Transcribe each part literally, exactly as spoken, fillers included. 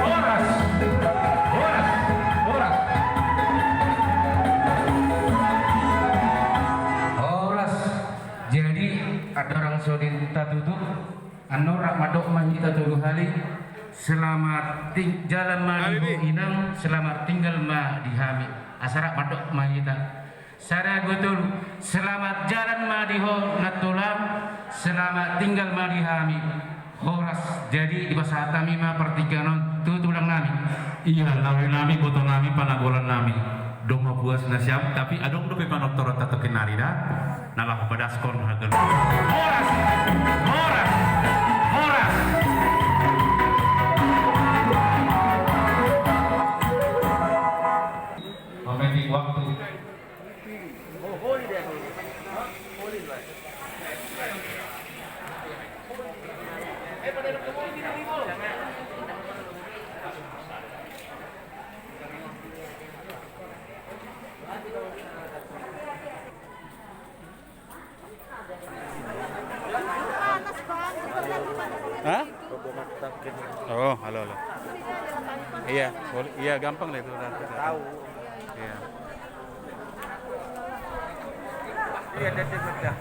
Horas. Horas. Horas. Horas. Jadi, andorang so ditutup, annon rap mandok ma hita tolu hali. Selamat ting-, jalan ma di ho inang, selamat tinggal ma di hami. Asa rap mandok ma hita. Sada, dua, tolu. Selamat jalan ma di ho nantulang, selamat tinggal ma di hami. Horas. Jadi dipasahat hami ma partingkian on tu tulang nami. Ia, lawe nami, boto nami, panagolan nami. Dong ma puas nasiam, tapi adong dope panortoron tatokin nari da. Na laho padaskon haganup. Horas. Horas. Horas. Memetik waktu. Hah? Oh, halo, halo. Iya, boleh, iya, gampang deh itu nanti. Tahu. Iya. Iya, deh, deh, deh.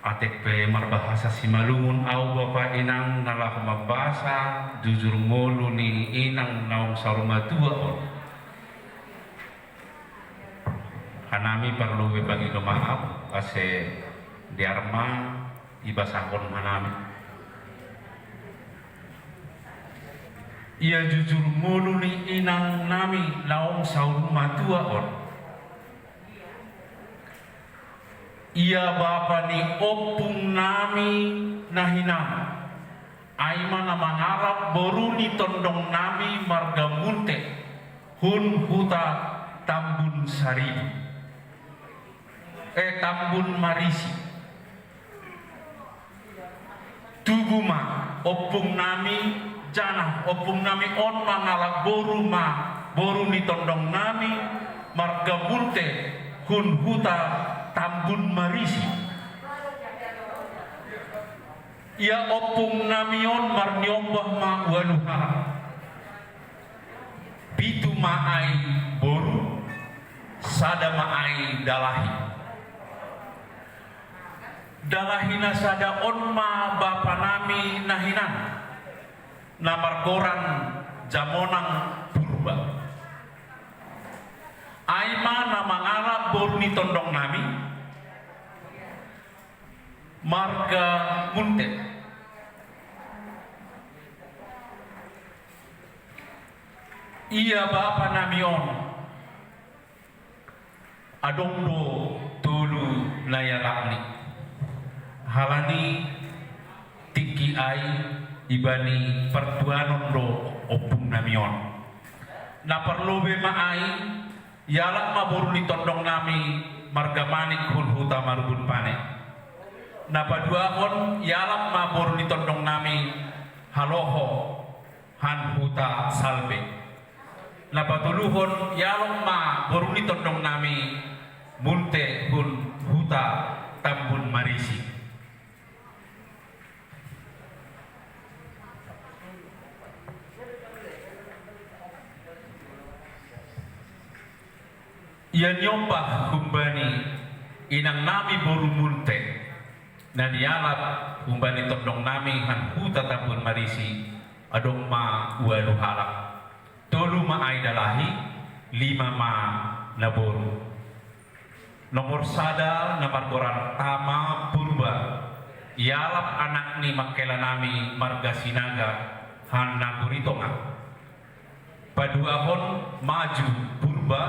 Atik pe marbahasa Simalungun ahu, bapa inang, na laho mambasa jujur ngolu ni inang naung saur matua on. Hanami parlu be pangido maaf, ase dear ma dibasahon hanami. Ia jujur ngolu ni inang nami naung saur matua on. Ia bapa ni ompung nami na hinang, ai ma na mangalap boru ni tondong nami marga Munte, hun huta Tambun Saribu. Eh, Tambun Marisi. Tubu ma ompung nami, janah ompung nami on mangalap boru ma, boru ni tondong nami, marga Munte, hun huta Tambun Marisi. Ia ompung nami on marniombah ma ualu halak. Pitu ma ai boru, sada ma ai dalahi. Dalahi na sada on ma bapa nami na hinan, na margoran Jamonang Purba. Ai ma na mangalap boru ni tondong nami, marga Munte. Ia bapa nami on, adong do tolu na ialapni. Halani tingki ai ibani partuanon do ompung nami on. Na parlobe ma ai, ialap ma boru ni tondong nami marga Manik hun huta Marubun Pane. Na paduahon ialap ma boru ni tondong nami Haloho han huta Salbe. Na patoluhon ialap ma boru ni tondong nami Munte hun huta Tambun Marisi. Ia niombah humbani inang nami boru Munte, na nialap humbani tondong nami han huta Tambun Marisi, adong ma ualu halak. Tolu ma ai dalahi, lima ma na boru. Nomor sada na margoran Tama Purba, ialap anak ni mangkela nami marga Sinaga han Nagori Tonga. Paduahon Maju Purba,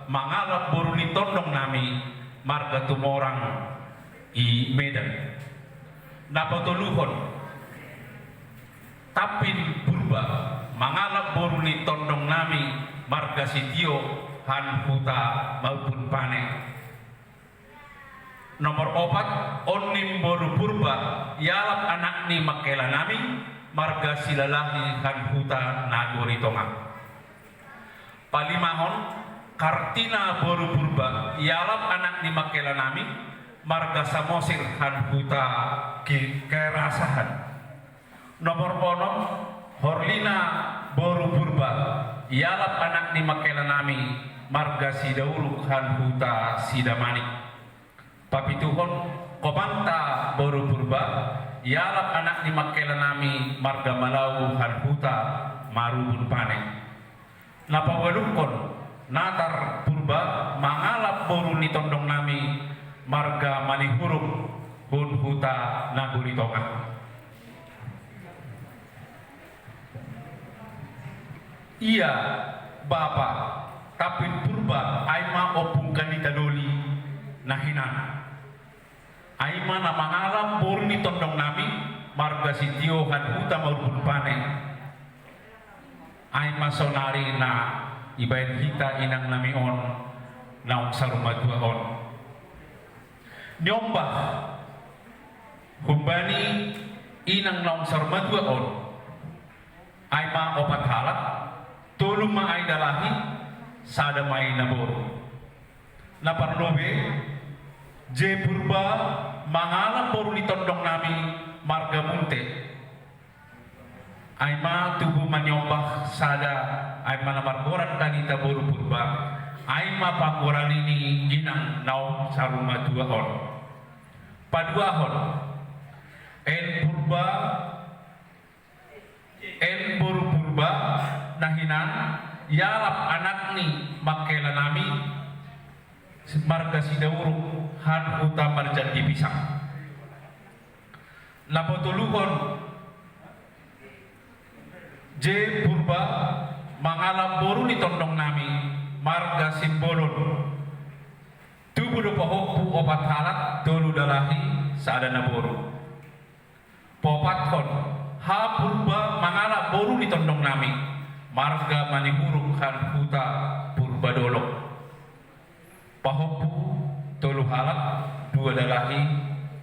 mangalap boru ni tondong nami marga Tumorang i Medan. Na patoluhon Tampin Purba, mangalap boru ni tondong nami marga Sitio han huta Marubun Pane. Nomor opat, Onim boru Purba, ialap anak ni mangkela nami marga Silalahi han huta Nagori Tonga. Palimahon, Kartina boru Purba, ialap anak ni mangkela nami marga Samosir han huta Ki-, Kerasahan. Nomor onom, Horlina boru Purba, ialap anak ni mangkela nami marga Sidauruk han huta Sidamanik. Papituhon, Komanta boru Purba, ialap anak ni mangkela nami marga Malau han huta Marubun Pane. Na paualuhon, Natar Purba, mangalap boru ni tondong nami marga Manihuruk hun huta Nagori Tonga. Ia bapa Tampin Purba, ai ma ompung Kanita Doli na hinan. Ai ma na mangalap boru ni tondong nami marga Sitio han huta Marubun Pane. Ai ma saonari na ibaen hita inang nami on naung saur matua on. Niombah humbani inang naung saur matua on, ai ma opat halak, tolu ma ai dalahi, sada ma ai na boru. Na parlobe, J Purba, mangalap boru ni tondong nami marga Munte. Ai ma tubu maniombah sada, ai ma na margoran Kanita boru Purba, ai ma panggoran ni inang naung saur matua on. Paduahon, N Purba, N boru Purba na hinan, ialap anak ni mangkela nami marga Sidauruk han huta Marjandi Pisang. Na patoluhon, J Purba, mangalap boru ni tondong nami marga Simbolon. Tubu do pahompu opat halak, tolu dalahi, sada na boru. Paopathon, H Purba, mangalap boru ni tondong nami marga Manihuruk han huta Purba Dolok. Pahompu tolu halak, dua dalahi,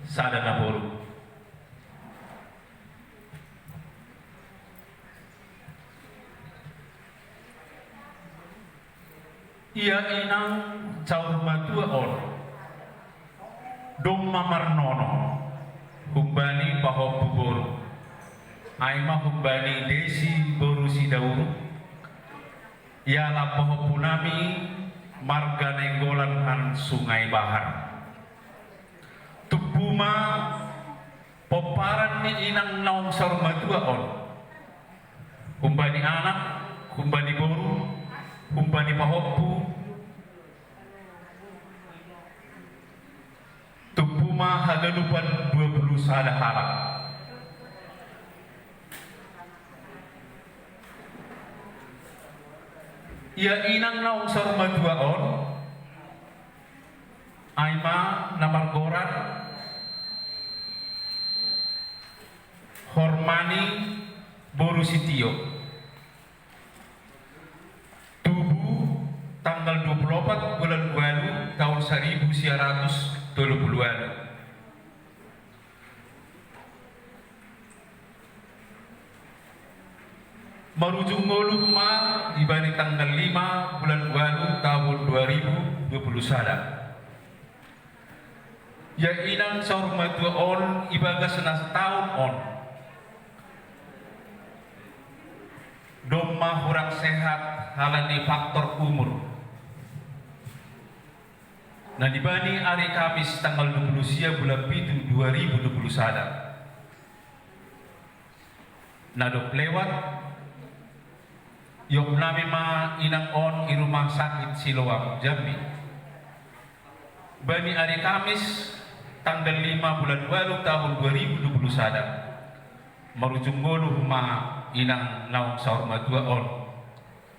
sada na boru. Ia inang saur matua on, domma marnono humbani pahompu boru, ai ma humbani Desi boru Sidauruk, ialap pahompu nami marga Nainggolan han Sungai Bahar. Tubu Ma pomparan ni inang naung saur matua on, humbani anak, humbani boru, humbani pahompu, tumpu ma haganupan dua pulu sada halak. Ia inang naung saur matua on, ai ma na margoran Hormani boru Sitio. Tubu tanggal dua pulu opat bulan ualu taon saribu sia ratus tolu pulu ualu. Marujung ngolu ma ibani tanggal lima bulan ualu taon dua ribu dua pulu sada. Ia inang saur matua on ibagas na sataon on domma hurang sehat alani faktor umur. Na dibani ari Kamis tanggal dua pulu sia bulan pitu dua ribu dua pulu sada. Na dob lewat, iop nami ma inang on i rumah sakit Siloam Jambi. Bani ari Kamis tanggal lima bulan ualu taon dua ribu dua pulu sada, marujung ngolu ma inang naung saur matua on,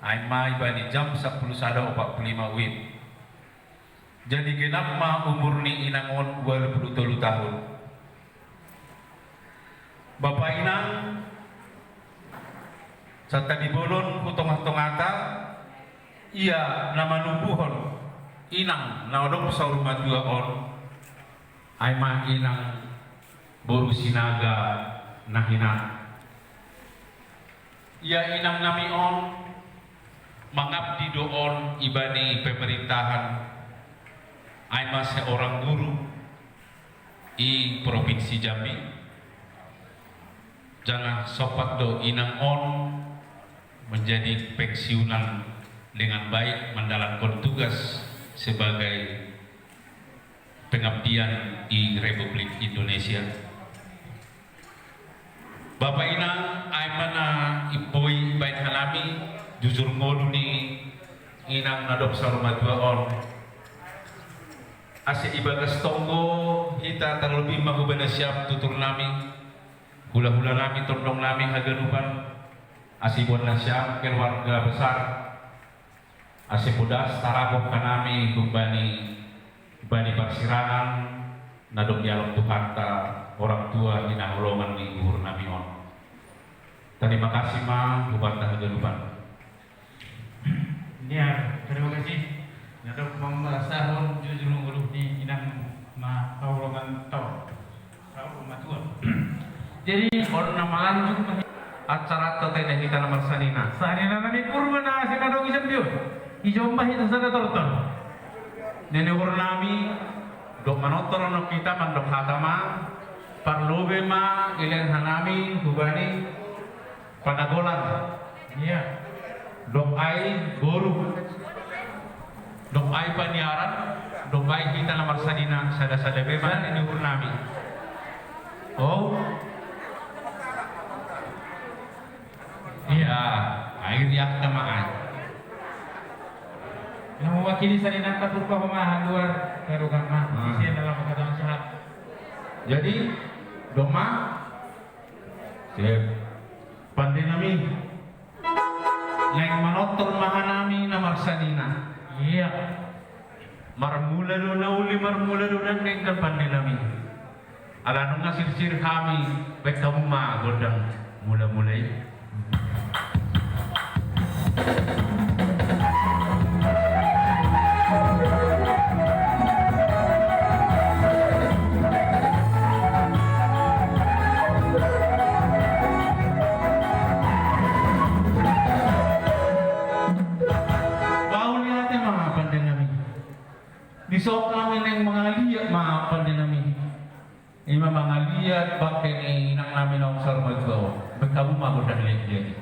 ai ma ibani jam sampulu sada opat pulu lima wib. Jadi genap ma umur ni inang on ualu pulu tolu taon. Bapa inang, santabi bolon tu tongatongata, ia na manubuhon inang na dob saur matua on, ai ma inang boru Sinaga na hinan. Ia inang nami on mangabdi do on ibani pemerintahan, ai ma seorang guru i Provinsi Jambi. Jala sompat do inang on menjadi pensiunan dengan baik menjalankan tugas sebagai pengabdian i Republik Indonesia. Bapa inang, ai ma na boi dibaen hanami jujur ngolu ni inang na dob saur matua on. Asa ibagas tonggo hita tarlobi ma hubani nasiam tutur nami, hulahula nami, tondong nami haganupan, asa iboan nasiam keluarga besar. Asa podas tarapot hanami humbani bani parsirangan na dob dialap Tuhanta orang tua hinaholongan ni uhur nami on. Tarima kasih ma hubanta haganupan. Ia, tarima kasih. Na dob mambaen jujur ngolu ni inang ma haholongan taon. Jadi on na malanjut ma acara ta, tena hita na marsanina. Sanina nami Purba na sinadong i jambion. Ijon ma hita sada tortor. Nini uhur nami, dob manortor on hita mandok hata ma, parlobe ma ilen hanami hubani panagolan. Ia. Dob ai boru. Dob ai paniaran, dob ai hita na marsanina sada-sada be ma nini uhur nami. Oh. Ia, ai riak ta ma ai. Na mewakili saninanta Purba ma haluar karukan ma. Hmm. Sisi na lama kata sehat. Jadi, dob ma. Sip. Pande nami. Naeng manortor ma hanami na marsanina. Ia. Marmula do na uli, marmula do na denggan pande nami. Ala nunga sirsir hami, baen hamu ma gondang mula-mula i. Mauliate ma pande nami. Dison hami naeng mangaliat ma pande nami. Ima mangaliat bangke ni inang nami naung saur matua on. Baen hamu ma gondang liat-liat i.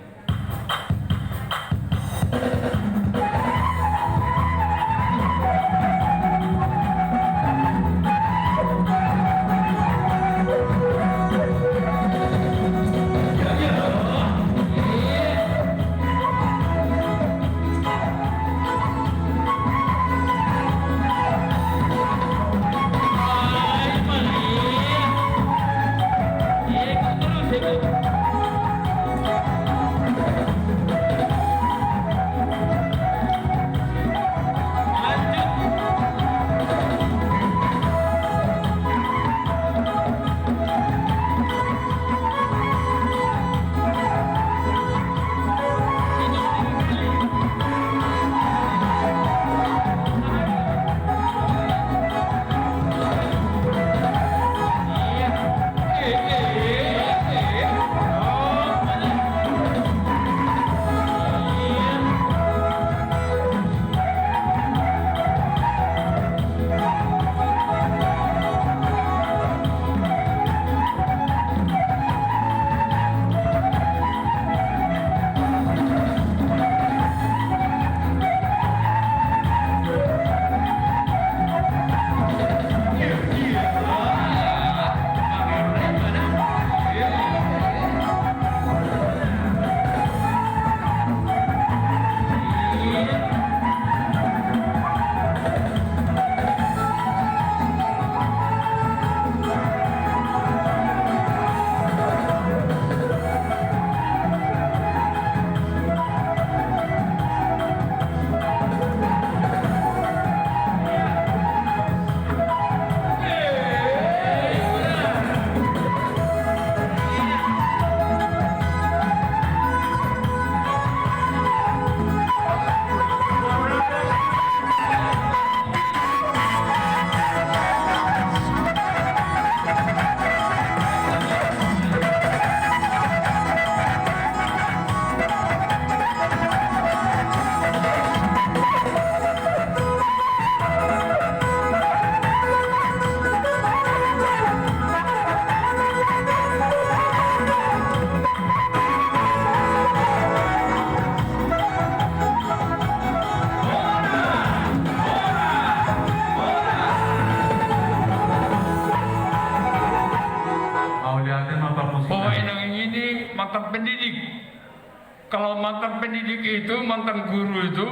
Mantan pendidik itu, mantan guru itu,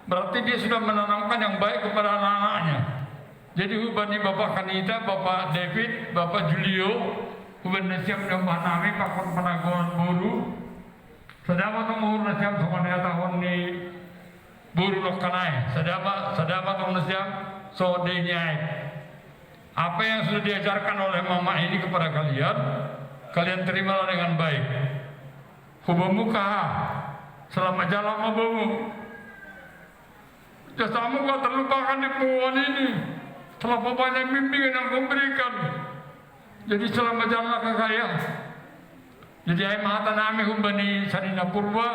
berarti dia sudah menanamkan yang baik kepada anak-anaknya. Jadi hubani Bapak Kanita, Bapak David, Bapak Julio, hubani nasiam di ombas nami, pakon panagoan boru. Sada ma tong uhur nasiam songon hata ni boru nangkin i. Sada ma, sada ma tong nasiam songon dia ni ai. Apa yang sudah diajarkan oleh mama ini kepada kalian, kalian terimalah dengan baik. Hubamu KH, selamat jalan ma bamu. Jasamu gak terlupakan di punguan ini. Terlalu banyak bimbingan yang kau berikan. Jadi selamat jalan, KH ya. Jadi ai ma hata nami hubani Sanina Purba,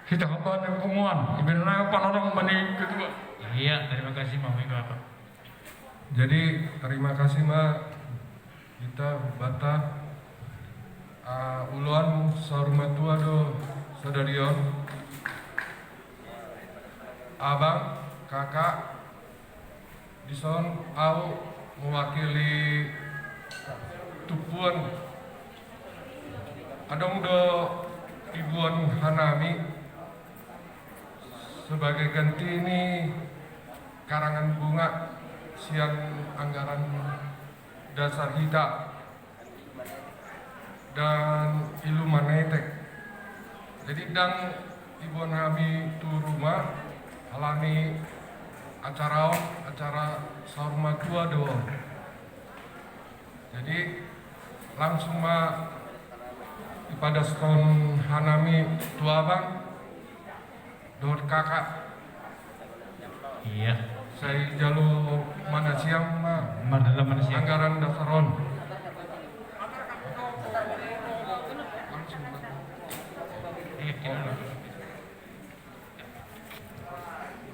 hita hubani punguan. Ibana na panorang hubani ketua. Iya, terima kasih ma hubani bapak. Jadi terima kasih ma hita bata, ah, ulaon saur matua do sadarion. Abang, kakak, dison au mewakili tumpuan. Adong do iboan hanami sebagai ganti ni karangan bunga sian anggaran dasar hita dan ilumanetek. Jadi ndang iboan hami tu rumah, alani acara on, acara saur matua do. Jadi langsung ma ipadaskon hanami tu abang dohot kakak. Iya. Sai jalo ma nasiam ma. Mardalan ma nasiam. Anggaran dasar on. Iya, kira.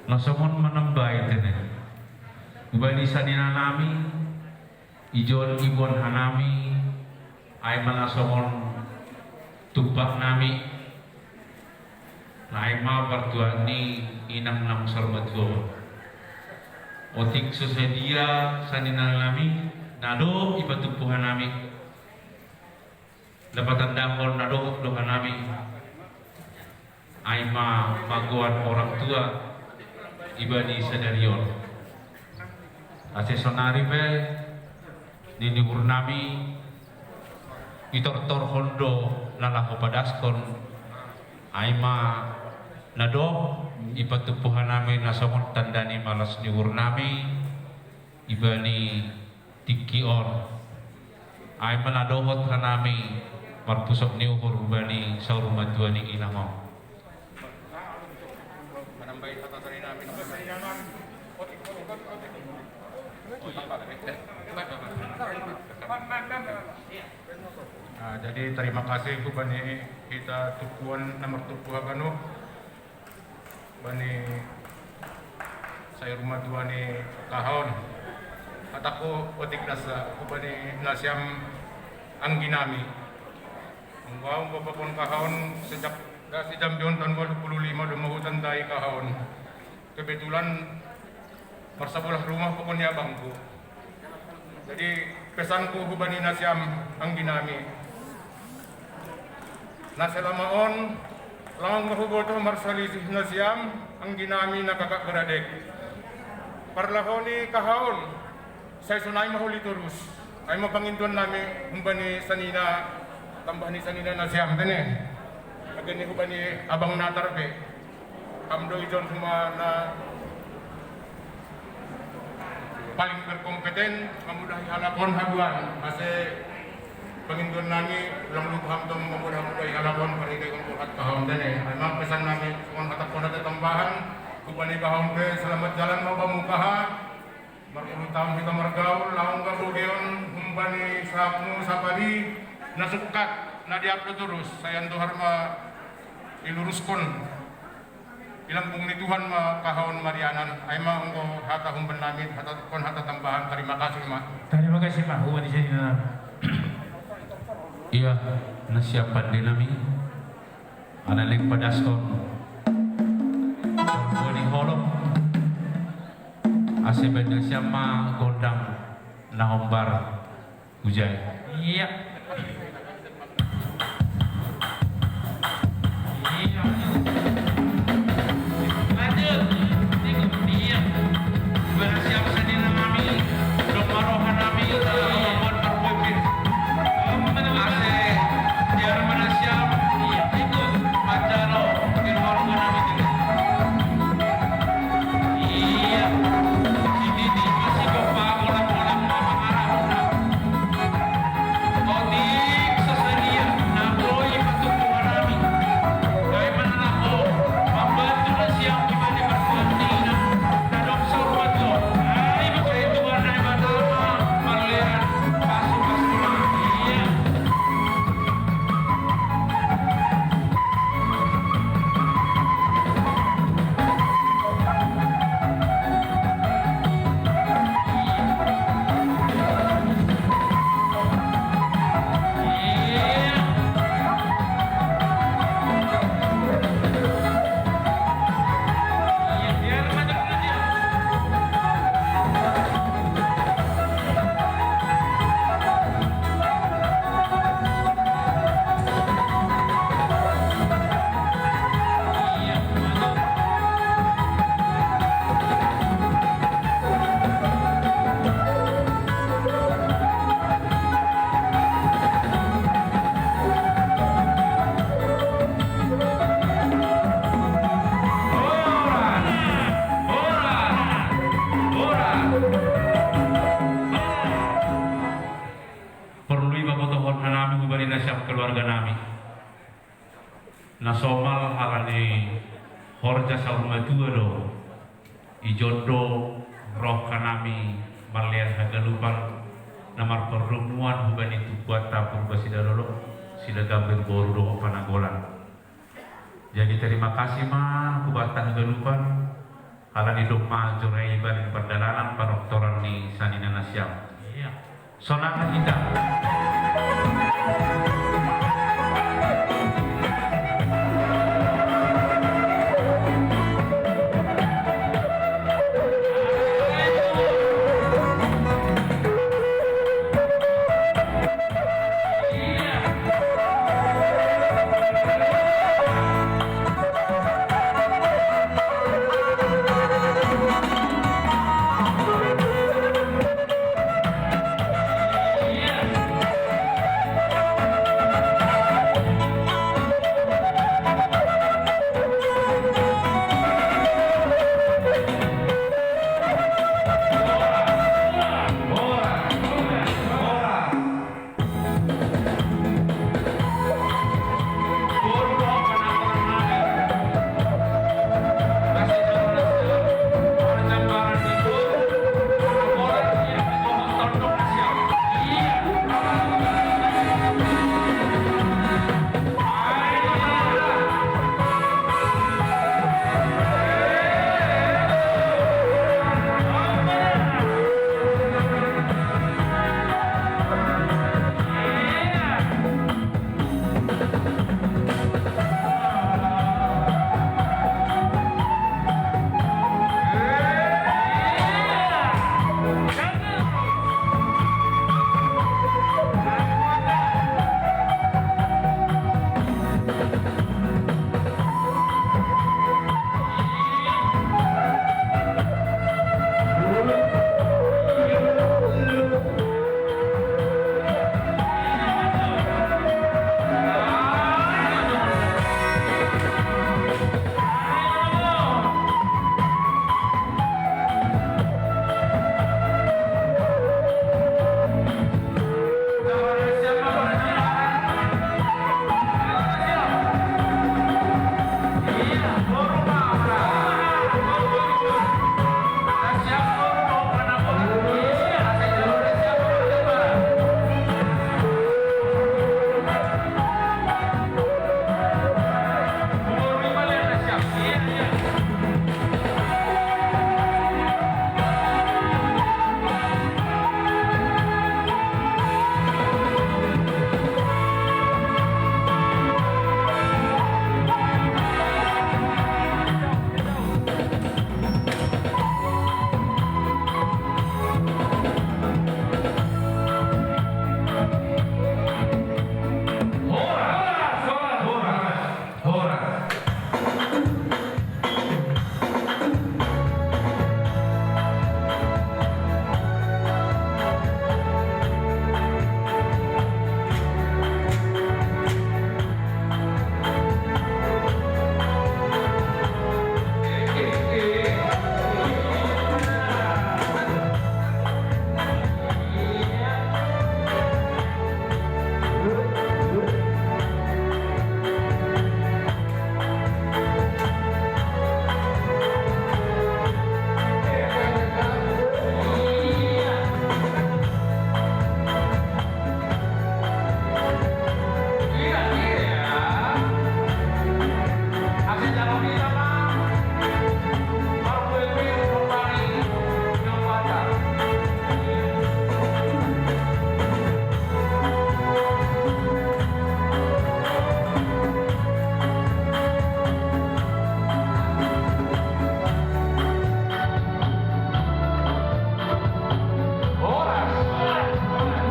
Na songon manambai tene. Hubani sanina nami, ijon iboan hanami, ai ma na songon tumpak nami, na ai ma partuahan ni inang na saur matua. Otik so sadia sanina nami, na dohot ipatumpu hanami, na patandahon na dohot do hanami. Ai ma magoan orang tua ibana sadari on. Asa sonari pe nini uhur nami itortorhon do na laho padaskon. Ai ma na dohot ipatumpu hanami na songon tanda ni malas ni uhur nami ibana tingki on. Ai ma na dohot hanami marpusok ni uhur hubani saur matua ni inang on. Nah, jadi terima kasih hubani hita tumpuan na martumpu haganup. Hubani saur matua ni KH on. Hatangku otik nasa hubani nasiam anggi nami. Anggo au anggo pakon KH on sejak dasi Jambi on tahun walu pulu lima do ma hutandai KH on. Kebetulan marsabolah rumah pakon ni abangku. Jadi pesanku hubani nasiam anggi nami, na selama on laho ma huboto marsalisih nasiam anggi nami na kakak beradek. Parlaho ni KH on sai sonai ma holi torus. Ai ma pangindoan nami hubani sanina, tambah ni sanina nasiam tene. Age ni hubani abang Natar pe. Hamu do ijon homa na paling berkompeten mamudahi halak on haduan. Asa pangindoan nami ulang lupa hamu tong mamudahi halak on parhite on buat KH on tene. Ai ma pesan nami songon hatangkon hata tambahan. Hubani KH on pe selamat jalan ma bamu KH. Marpulu taon hita margaul, laho gabe on hubani sapmu sapari na sungkat na diarto torus, sai andohar ma iluruskon. Di lambung ni Tuhan ma KH on marianan. Ai ma anggo hata hubani nami, hata kon hata tambahan, terima kasih ma. Terima kasih ma hubani sanina. Iya, nasiam pande nami. Ala naeng padaskon. Hubani holong. Asa baen nasiam ma gondang na hombar hujai. Iya. Iya. Na somal ala ni horja saur matua do, ijon do rohanami marlean haganupan na marpardomuan hubani tumpuanta Purba Sidarolo, Sidagambir boru dohot Panagolan. Jadi terima kasih ma hubanta haganupan, ala ni domma jora i bani pardalanan panortoran ni sanina nasiam. Sonang ma hita. Horas. Horas.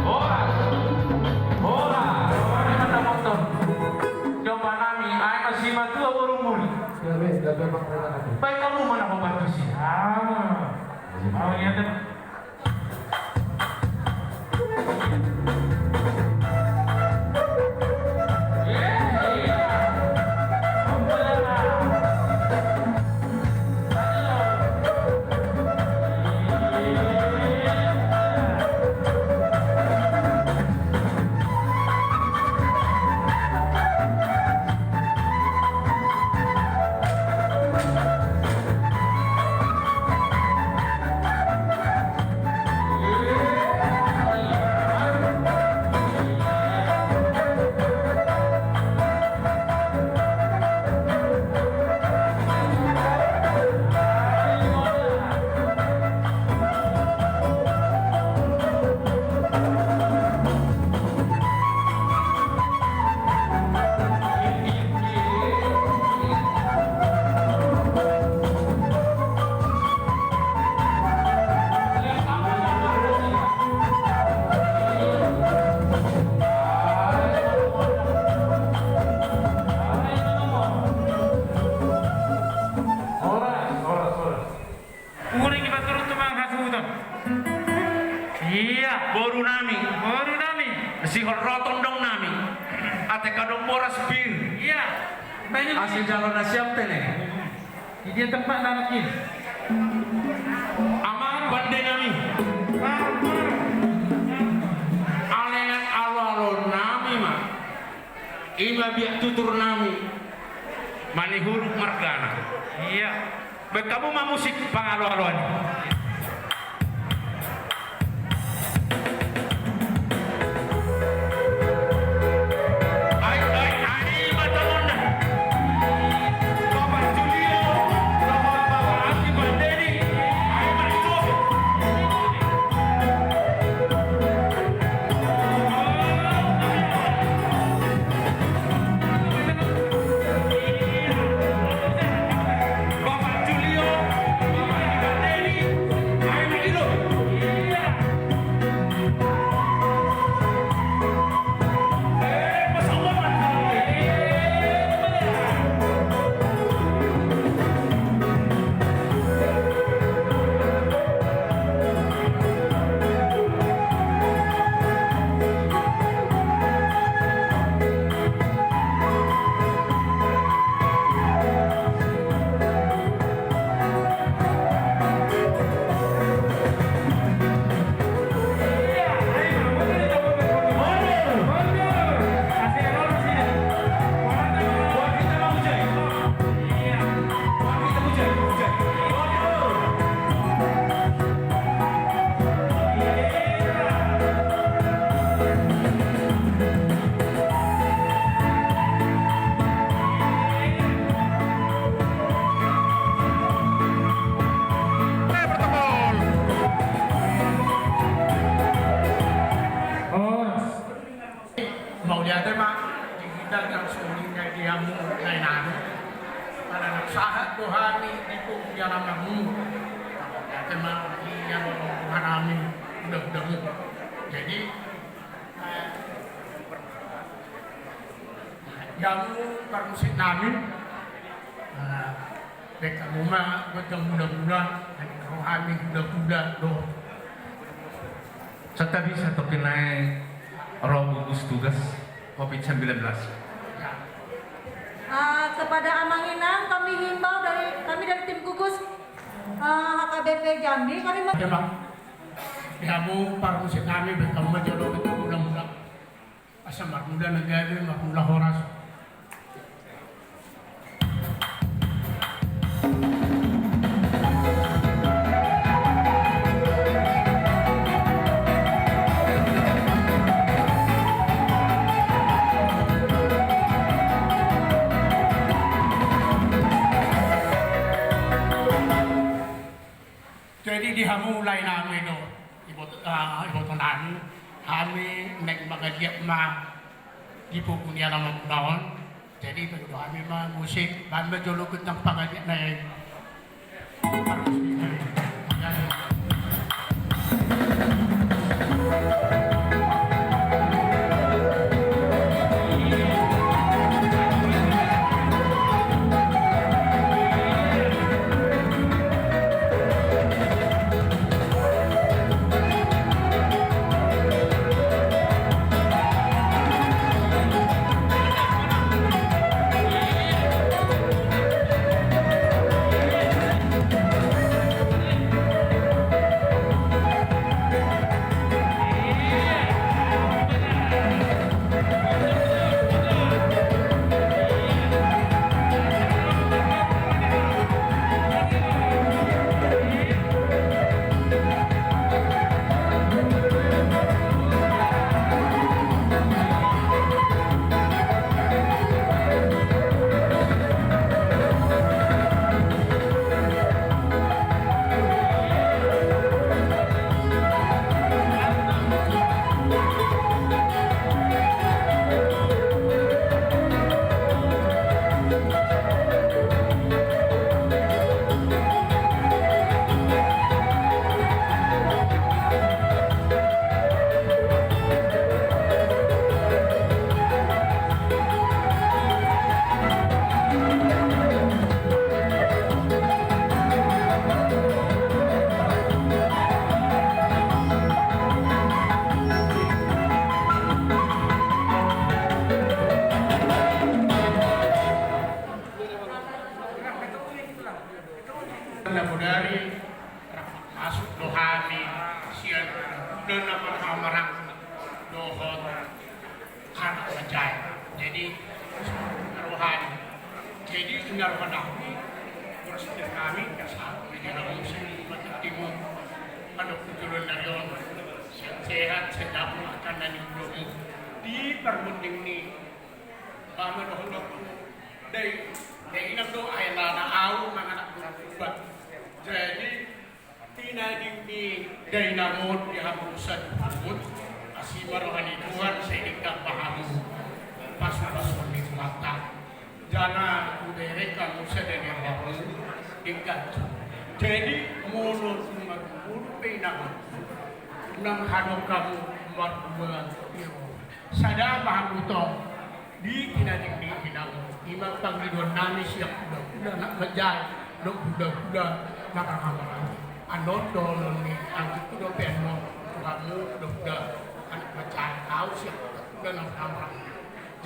Horas. Horas. Domba nami, aek ma simatua boru muri. Baik, hamu ma na hubantu si. Ah. Mau niat. Uring iba turun tu manghasuhuton. Iya. Boru nami. Boru nami. Sihol roton dong nami. Ate kadong boras pir. Iya. Asi jalo na siap tene. Di dia tempat anak ini. Amang pande nami. Amang. Alengan alo-alo nami ma. Ima biak tutur nami. Manihuruk margana. Iya. Baen hamu ma musik pangalo-aloan. Ai, ai, ai, mata monda. Bapak Julio, Bapak, Bapak Andi Bandeni, ai, Mas Yusuf. Mauliate ma di hita jala songon i di hamu lae nami. Ala na sahat do hami di pungu ni alamanmu. Mauliate ma di hamu roha nami, hula-hulamu. Jadi, eh, di hamu parmusik nami, eh, baen hamu ma gondang mula-mula, hami hula-hula do. Santabi, santabi nai ro gugus tugas covid sembilan belas. Ah, kepada Amang Inang kami himbau dari, kami dari tim gugus, ah, H K B P Jambi, kami me- Oke, Pak. Di hamu parmusik nami, baen hamu ma jolo gondang mula-mula. Asa marmula na gabe, marmula horas. Jadi di hamu lae nami do, iboto, ah, iboto nami, hami naeng mangaliat ma di pungu ni alamanmuna on. Jadi, baen do hami ma musik, baen ma jolo gondang pangaliat na i. Na bodari, masuk do hami sian na marhamaranggi dohot anak manjae. Jadi rohani. Jadi ina rohanami, boras ni hami kasar jadi langsung mati timun. Pada kujulon dari on, sehat-sehat sedap makan dan minum di permunding ni. Mama dohot dai, dai inang do, ai na au manganak domba. Jadi tinading ni dainang on di hamu saluhut, asi ma roha ni Tuhan sai denggan ma hamu pasupasu ni Tuhanta. Jala hubereng hamu sada ni rohamu denggan. Jadi molo tung marumur pe inang on, unang hadok hamu mardua di roha. Sada ma hamu tong di tinading ni inang on. Ima pangidoan nami sian hulahula anak manjae dohot hulahula na marhamaranggi. Annon dohonon ni anggikku dope annon tu hamu hulahula anak manjae, au sian hulahula na marhamaranggi.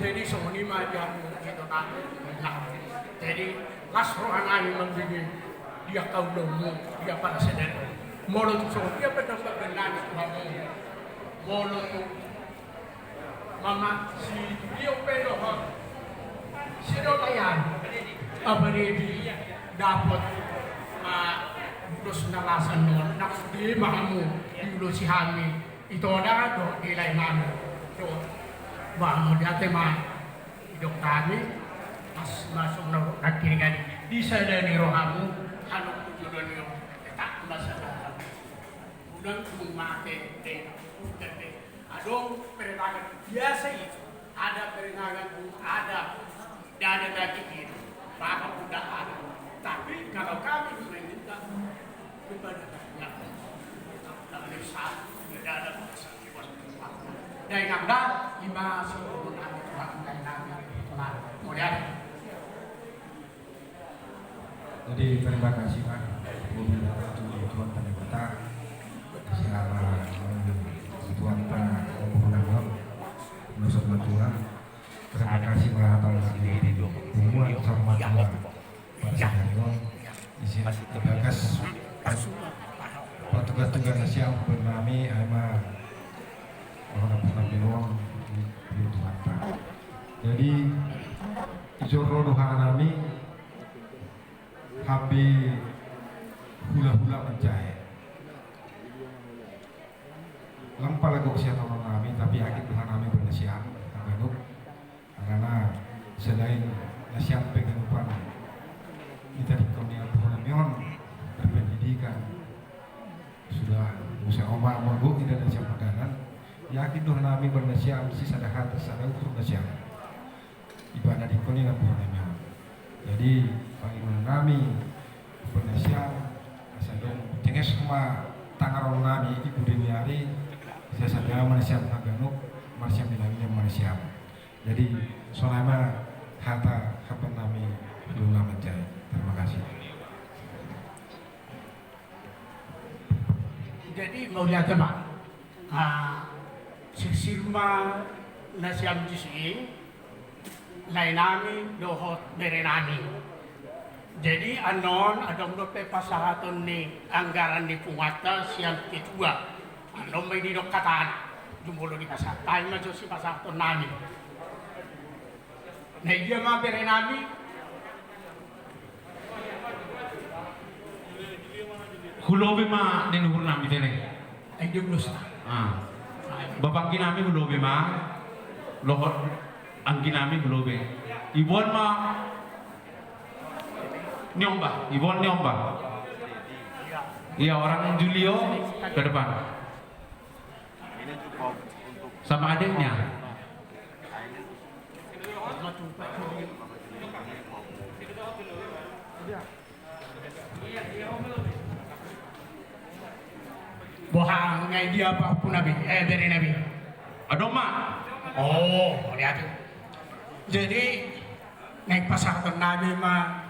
Jadi songon i ma di hamu ito nami. Jadi las roha nami mambege di angka ulaonmu di ampara sadari on. Molo tung songon dia pe na panggiat nami tu hamu, molo tung Mama, si Julio pe dohot si Dolayan, apa dia di dapot ma ulos na las annon, na sude ma hamu diulosi hami, ito da dohot di lae nami. Dohot ma hamu, diate ma didok hami, pas masuk na nangkiningan i di sada ni rohamu, anu kujolo ni rohamu, tetap ma sada. Unang tung mate, eh, unang, eh. Adong perenangan biasa itu. Ada perenangan, ada dada daging itu. Maka udah ada. Tapi kalau kami meminta kepada Tuhan, kalau dari satu, tidak ada. Dai nang da, ima si Tuhan kami, Tuhan kami, Tuhan. Kemudian, Jadi terima kasih, Pak. Terima kasih, Tuhan, terima kasih. Selama Tuhan, Pak, umur lama, nusuk Tuhan. Terima kasih, Pak, atas ini. Semua sama Tuhan. Pak Sinario, isi bagas. Pak tugas-tugas siang, Pak, nami, Aima, orang pernah bilang, Tuhan, Pak. Jadi, ijor rodo hanami, Hape hulahula manjae. Lang pala gok sian rohanami, tapi yakin do hanami bernasiam, haganup. Karena selain nasiam pe ganupan, hita di koni ampun nami on, berpendidikan. Sudah, usia oma, oma gok, tidak ada siapa kanan. Yakin do hanami bernasiam, si sada hata, sada ukur nasiam. Ibadah di koni na buhan nami. Jadi, pangidoan nami, panasiam, asa dong, tenges ma tangaron nami, ibu deni hari, saya sadar manasiam haganup, marsiam di nami manasiam. Jadi, sonai ma hata, hata nami, hulahula manjae. Terima kasih. Jadi, mauliate ma. Ah, sirsir ma nasiam disi, lae nami dohot bere nami. Jadi, annon adong dope pasahaton ni anggaran ni punguanta sian ketua. Annon ma i didok hatana. Jumolo dipasahat, tai ma jo sipasahaton nami. Na ia ma bere nami. Hulobi ma ni uhur nami tene. Ai dia ulos. Ah. Bapak anggi nami hulobi ma. Dohot anggi nami hulobi. Iboan ma ni omba, iboan ni omba. Iya, orang Julio ke depan. Sama adiknya. Boha ngai dia apa pun nabi, eh, bere nami. Adong ma. Oh, lihat. Jadi, ngai pasahaton nami ma.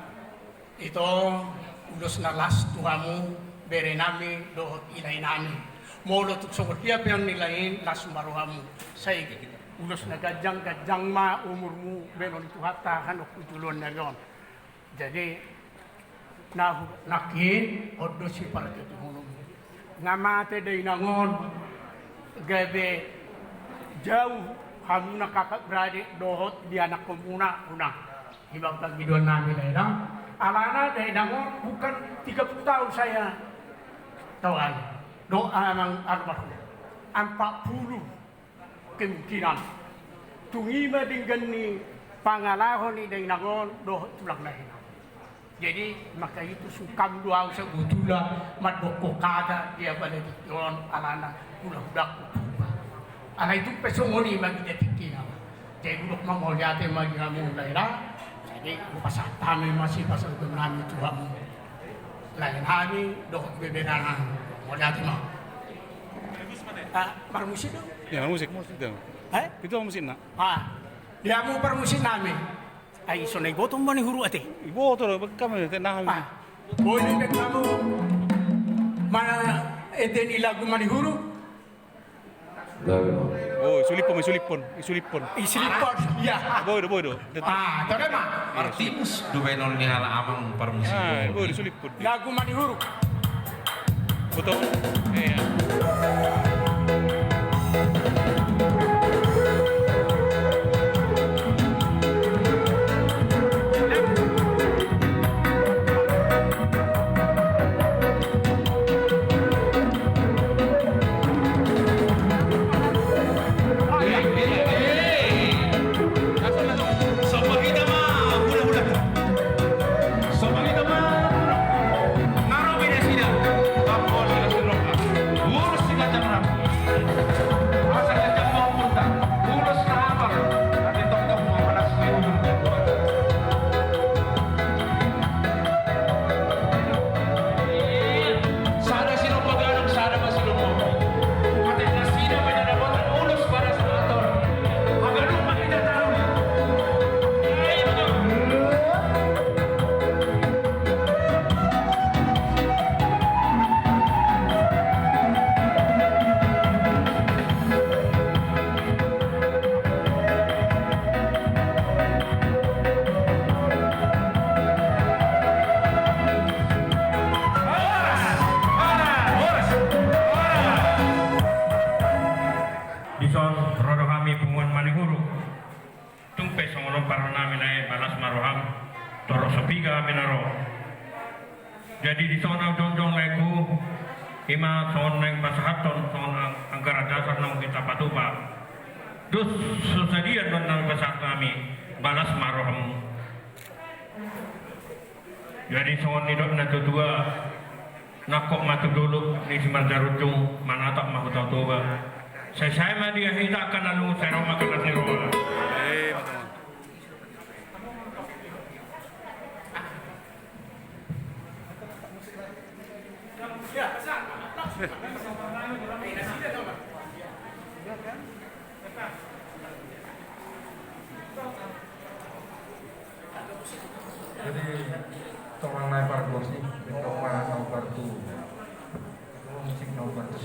Ito, ulos na las tu hamu, bere nami, dohot i lae nami. Molo tung songon dia pe on ni lae, las ma rohamu. Sai ulos na ganjang, ganjang ma umurmu, bahenon ni Tuhanta, hanon tu joloan nami on. Jadi, Na hudok nangkin, on do siparketuhononmu. Nga mate dainang on, gabe jauh hamuna kakak beradik dohot dianakkonmuna, unang. Ima pangidoannami dainang. Alana dainang on bukan tiga puluh tahun saya tahu, dohot amang almarhum. Empat puluh kemungkinan. Tung i ma denggan ni pangalaho ni dainang on dohot tulangna i. Jadi maka itu sungkam do ahu sabotulna mandok hata di abana tingki on alana hulahulangku Purba. Alai tung pe songon i ma di tingkina. Jadi hudok ma mauliate ma di hamu dainang. Jadi hupasahat hami ma sipasahatonnami tu hamu. Lae nami dohot bebena nami. Mauliate ma. Ah, marmusik do. Ya, musik, musik do. Eh? Itu musikna. Ah, di hamu parmusiknami. Ai songon na iboto ma ni huruk ate. Iboto do, bekam ate nami. Ah, boi do ibaen hamu mana ete ni lagu Manihuruk. Oh, isuliphon, isuliphon, isuliphon. Isuliphon, ya. Boi do, boi do. Ah, tapi ma. Martinus do baenon ni halak amang parmusik. Ah, boi do, isuliphon. Lagu Manihuruk. Betul. Iya. Dison ro do hami punguan Manihuruk. Tung pe songon on parhonami na i, balas ma roham, torop so piga hami na ro. Jadi dison ahu jongjong laeku, ima songon naeng pasahathon songon anggaran dasar naung hita patupa. Dos so sadia do na pasahat hami, balas ma roham. Jadi songon nidok na tuatua, nangkok ma tu dolok ni Simarjajunjung, manatap ma Huta Toba. Sai sae ma dia hita angka na lungun, sai ro ma angka na nirumana. Jadi torang na i pargonsi, bentuk mana nomor tu. Musik nomor tu.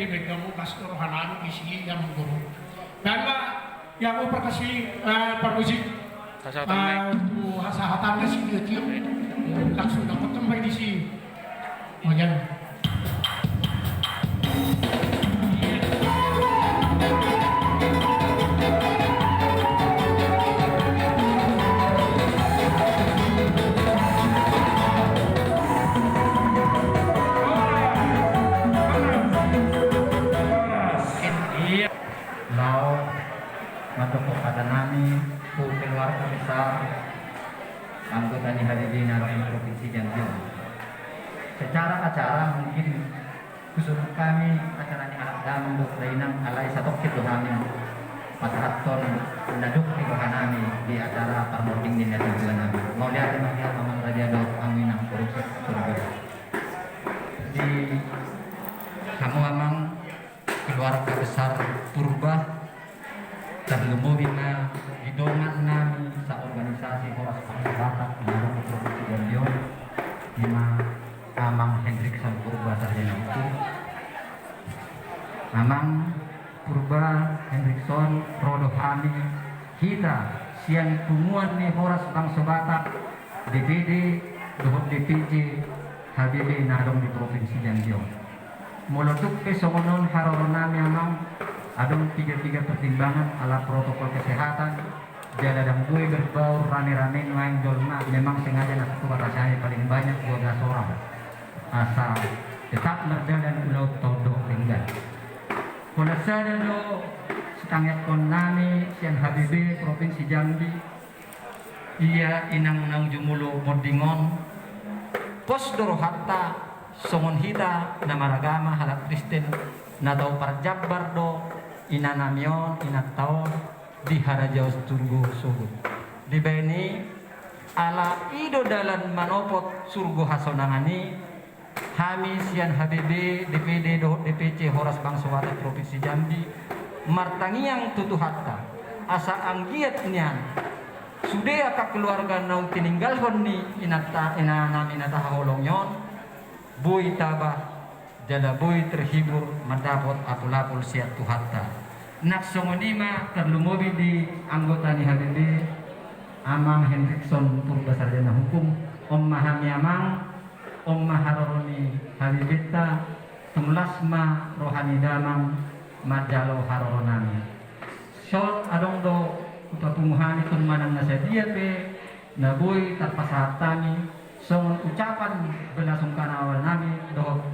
Gamu las do rohanami disi, Amang Guru. Baen ma, ia, parmusik, eh, parmusik. Hasahatan, eh, tu hasahatan na si Tio. Langsung dapothon ma i disi. Oh, ia. Laho mandok hata nami tu keluarga besar anggota ni H B B na ro di Provinsi Jambi on. Secara acara mungkin khusus hami acara ni halak damang dohot dainang, alai satongkin do hami pasahathon na dok ni rohanami di acara parmording ni natuatua nami. Mauliate ma di hamu amang raja dohot hamu inang, Purba Surgo. Di hamu amang keluarga besar Purba, tarlumobi ma di dongan nami saorganisasi Horas Bangso Batak na adong di Provinsi Jambi on, i ma Amang Hendrikson Purba Sarjana Hukum. Amang Purba Hendrikson, ro do hami, hita sian punguan ni Horas Bangso Batak, D P D dohot D P C H B B na adong di Provinsi Jambi on. Molo tung pe songon on haroronami amang, adong piga-piga pertimbangan ala protokol kesehatan, jala ndang boi berbaur rame-rame nuaeng jolma, memang sengaja na satu batasi hami paling banyak dua belas orang. Asa tetap mardalan ulaonta on dohot denggan. Holan sada do sitangiangkon nami sian H B B Provinsi Jambi, ia inang naung jumolo monding on, pos do rohanta songon hita na maragama halak Kristen na tau parjambar do inanami on, inanta on di harajaon surgo sogot. Dibaen i, ala i do dalan manopot surgo hasonangan i, hami sian H B B, D P D dohot D P C Horas Bangso Batak Provinsi Jambi martangiang tu Tuhanta asa anggiat nian sude angka keluarga naung tininggalhon ni inanta, inanami na tahaholongi on, boi taba jala boi terhibur mandapot apul-apul sian Tuhanta. Nang songon i ma tarlumobi di anggota ni H B B, Amang Hendrikson Purba Sarjana Hukum. On ma hami amang, on ma haroro ni H B B-ta, tung las ma roha ni damang manjalo haroronami. Songon adong do hupapungu hami tung manang na sadia pe na boi tarpasahat hami songon ucapan belasungkawa nami dohot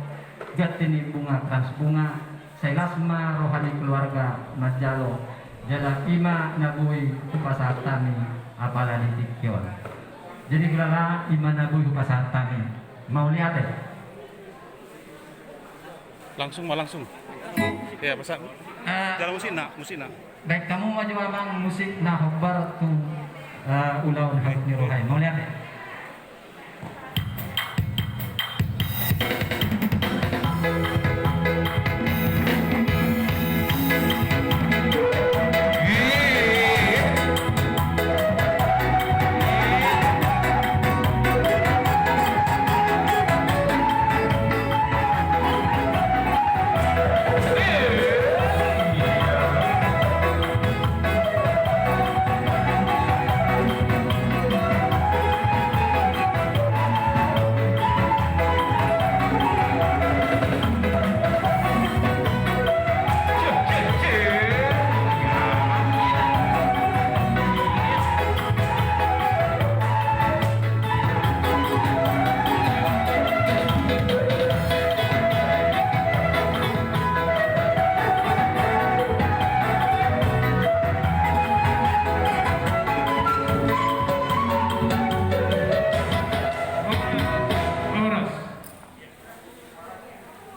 ganti ni bunga trans bunga, sai las ma roha ni keluarga manjalo, jala i ma na boi hupasahat hami apala di tingki on. Jadi hulala, i ma na boi hupasahat hami. Mauliate. Langsung ma, langsung. Ia, pasahat. Eh, jala musikna, musikna. Baen hamu ma jo amang musik na hombar tu, eh, ulaon habot ni roha i. Mauliate.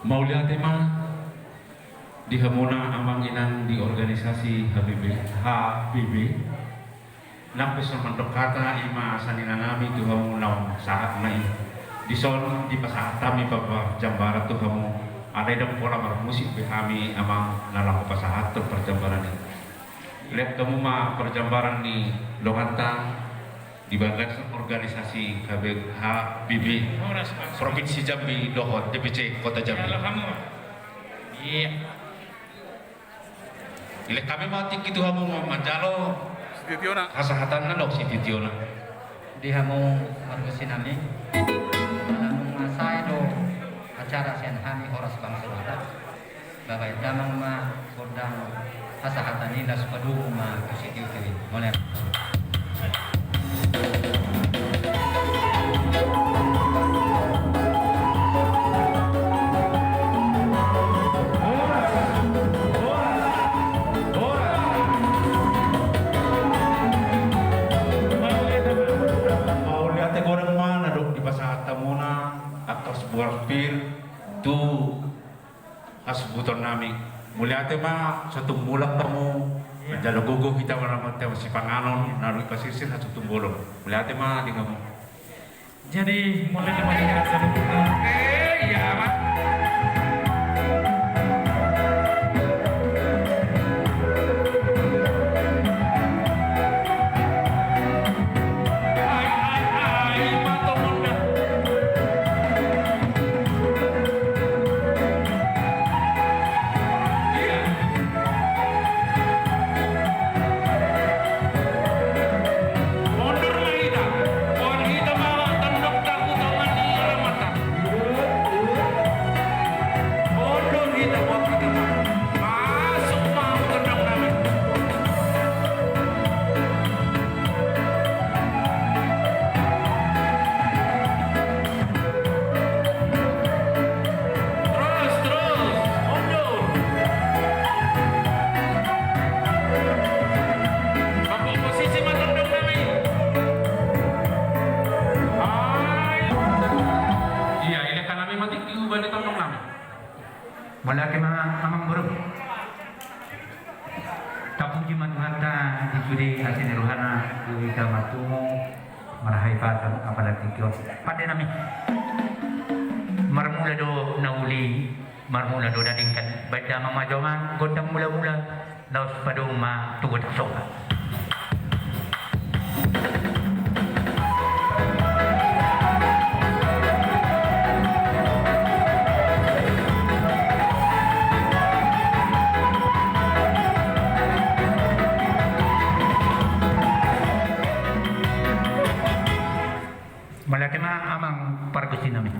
Mauliate ma di hamuna amang inang di organisasi H B B, H B B. Nang pe so mandok hata, i ma asa ninanami tu hamu naung sahat ma i. Dison dipasahat hami parjambaran tu hamu, alai ndang pola marmusik be hami amang na laho pasahathon parjambaran i. Lehon hamu ma parjambaran ni donganta di bagasan organisasi H B B, H B B Provinsi Jambi dohot D P C Kota Jambi. Iya. Dilehon hami ma tingki tu hamu manjalo sititiona, hasahatanna dohot sititiona. Di hamu margonsi nami, manang sae do acara sian hami Horas Bangso Batak. Bahen damang ma gondang hasahatan i laos padomu ma tu sitio-tio i. Mauliate. Mauliate godang ma na dok dipasahat hamuna angka sibuat pir tu hasuhuton nami. Mauliate ma, so tung mulak hamu, manjalo gogo hita manang sipanganon na ro i pasisir hasuhuton bolon. Mauliate ma di hamu. Jadi mauliate ma di hamu. Eh, iya ma. Terus, terus, mundur. Pakai posisi ma tondong nami. Hai. Iya, ilehon nami ma tingki tu balik tondong nami. Mauliate ma amang boru. Tapuji ma Tuhanta di sude asi ni rohana, di hita martumu marhaipatan apala tingki on. Pande nami. Marmula do na uli, marmula do na denggan. Bahen damang ma jolo gondang mula-mula. Laos padomu ma tu godang soba. Mauliate ma amang pargonsi nami.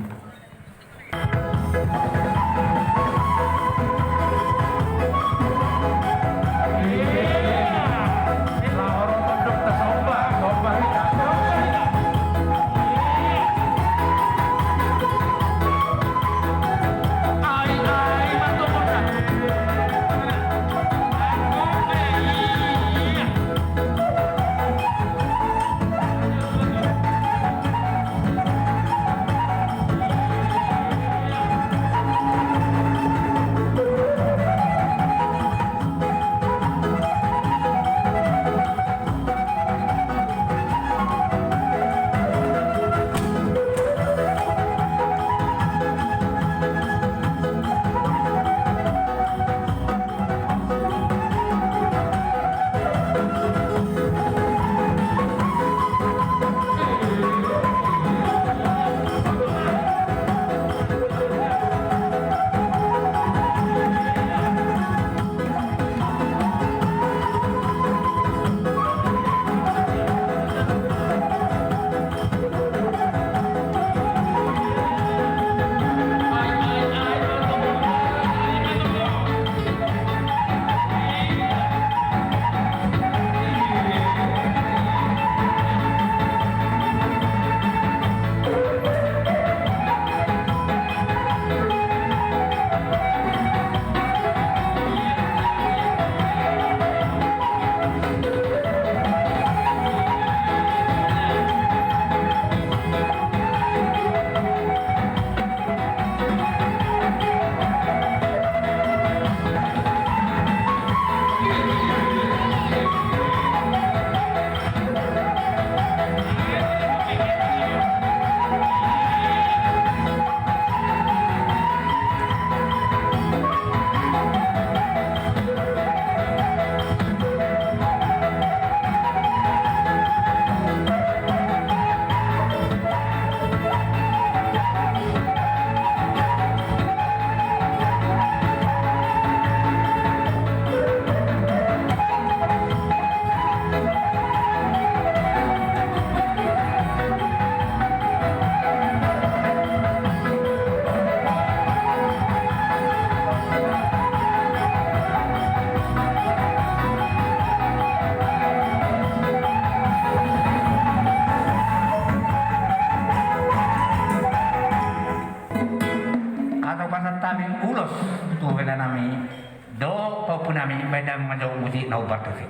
Pahompu nami, baen damang ma jo musik na hombar tusi.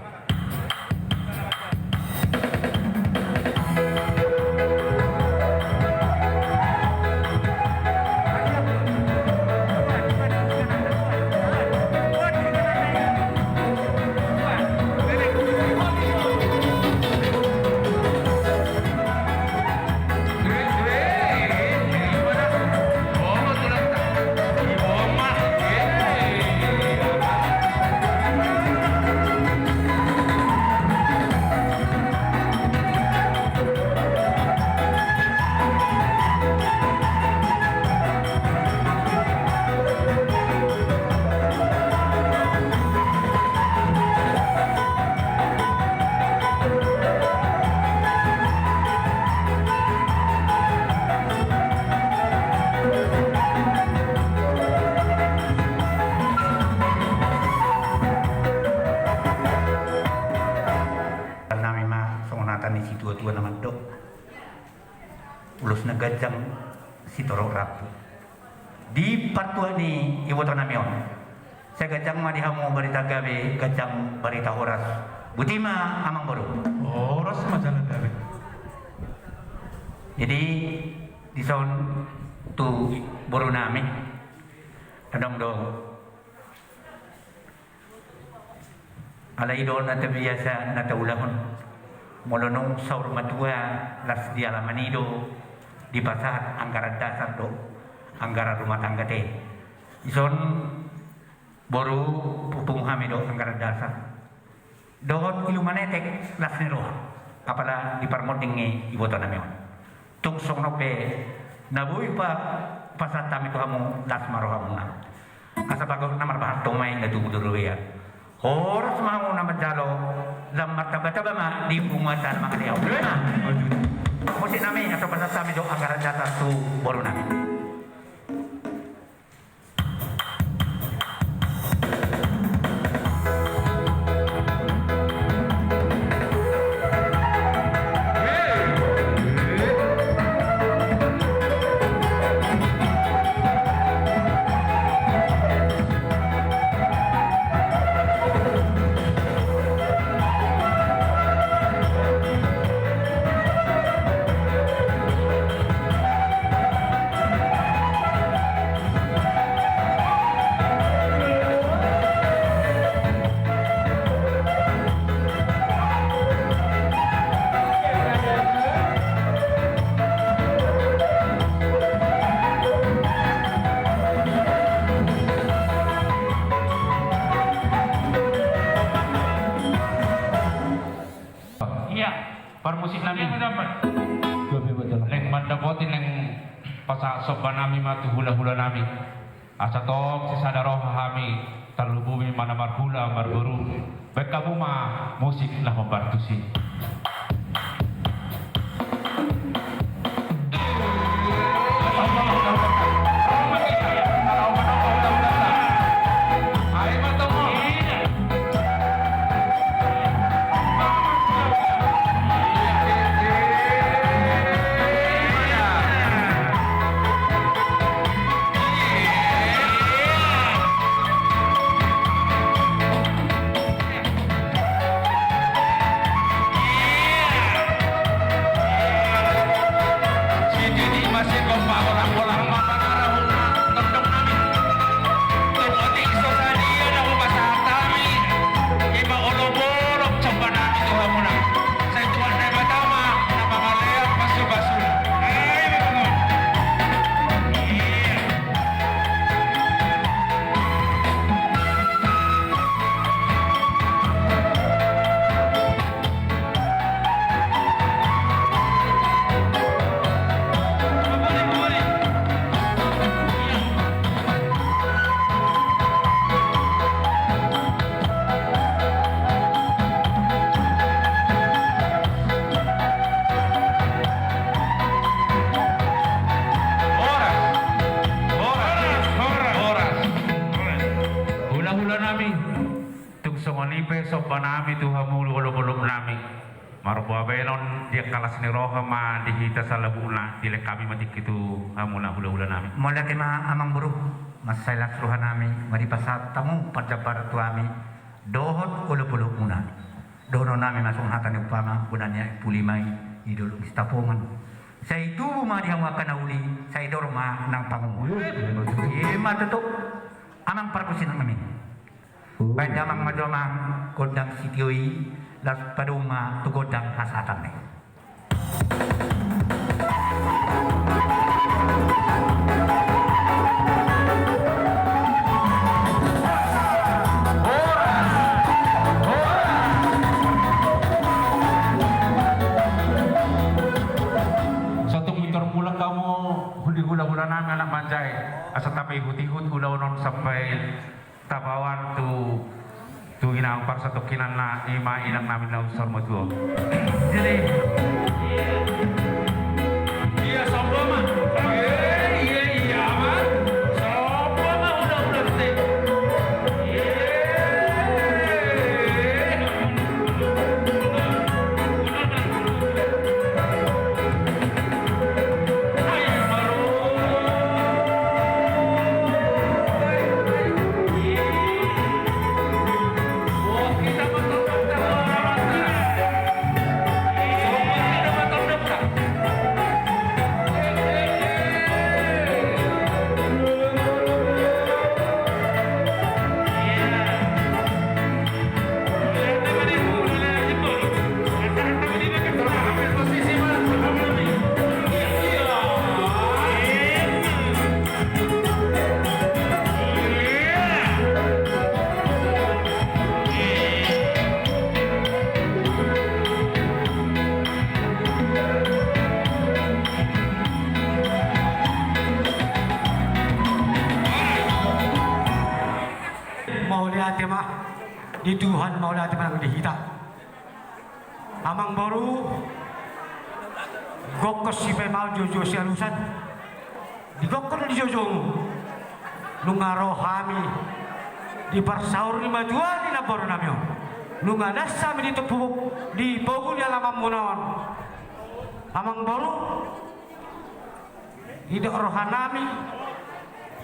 Nami ma songon hata ni situatua na mandok. Ulos na ganjang sitorop rambu. Di partua ni iboto nami on. Sai ganjang ma di hamu barita gabe, ganjang barita horas. Boti ma amang boru. Horas ma jala gabe. Jadi dison tu boru nami. Adong do. Alai do na tabiasa na taulahon. Molo nunga saur matua las di alaman i do dipasahat anggaran dasar do anggaran rumah tangga te. Dison boru pungu hami do anggaran dasar. Dohot iluman etek las ni roha. Apala di parmonding ni iboto nami on. Tung songon on pe na boi pa pasahat hami tu hamu las ma rohamuna. Asa bagot na marbahan tomai na tubu di robean. Horas ma hamu na manjalo, lam martamba-tamba ma di punguanta na mangalean. Musik nami asa pasahat hami do anggaran dasar tu boru nami. Ia, parmusik nami. Leng mandapoti, leng pasahat somba nami ma tu hula-hula nami. Asa tong sisada roha hami, tarlumobi ma na marhula marboru. Baen hamu ma musik na hombar tusi. Horas, horas, horas, horas. Hula-hula nami, tung songon i pe somba nami tu hamu olop-olop nami. Marboa baenon di angka las ni roha ma di hita saluhutna, dilehon hami ma tingki tu hamuna hula-hula nami. Mauliate ma amang boru. Mansai las rohanami ma dipasahat hamu parjambaran tu hami dohot olopolopmuna. Dohononnami ma songon hata ni umpama, bona ni aek puli ma i di dolok ni Sitapongan. Sai tubu ma di hamu angka na uli, sai dor ma nang pangomoan. I ma tutu. Amang parmusiknami. Baen damang ma jo amang gondang sitio i, laos padomu ma tu gondang hasahatanmi. Satung mintor mulak hamu, huli hula-hula nami anak manjae, asa tapaihut-ihut ulaon on sampai tapaoan tu, tu inang parsatongkinanna, i ma inang nami na saur matua. Jadi, iya, somba ma. Iya, iya, iya, ma. Somba ma, udah, udah, udah. Iya. Mauliate ma di Tuhan, mauliate ma nang di hita. Amang boru, gokhon sipaima on, joujou sialusan. Di gokhon ni joujomu, nunga ro hami di parsaur ni matua ni namboru nami on. Nunga das hami di tupu, di pogu ni alamanmuna on. Amang boru, didok rohanami,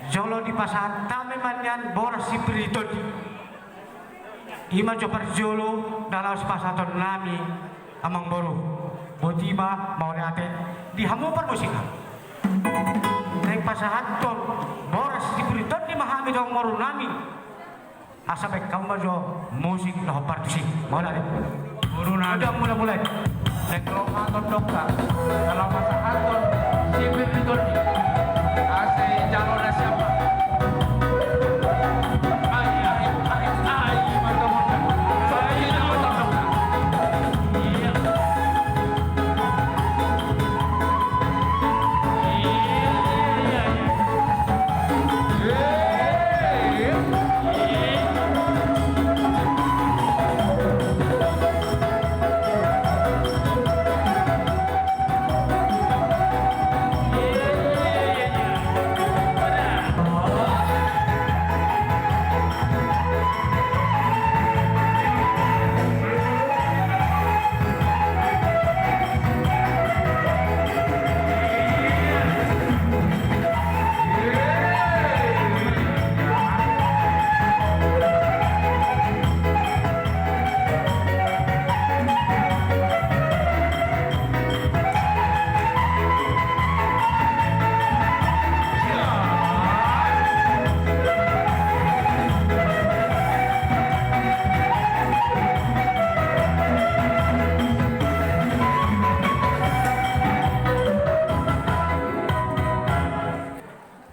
jolo dipasahat hami ma nian boras sipir ni tondi. I ma jo parjolo na laos pasahatonnami, amang boru. Boti ma, mauliate di hamu parmusiknami. Naeng pasahathon boras sipir ni tondi ma hami tu amang boru nami. Asa baen hamu ma jo musik na hombar tusi. Mauliate. Boru nami. Udah mulai-mulai. Naeng ro ma tondongta. Kalau pasahathon sipir ni tondi, asa jalo na siapa? Ai, ai, ai, ai, ma tondongta. Ai, ai, ma tondongta. Iya.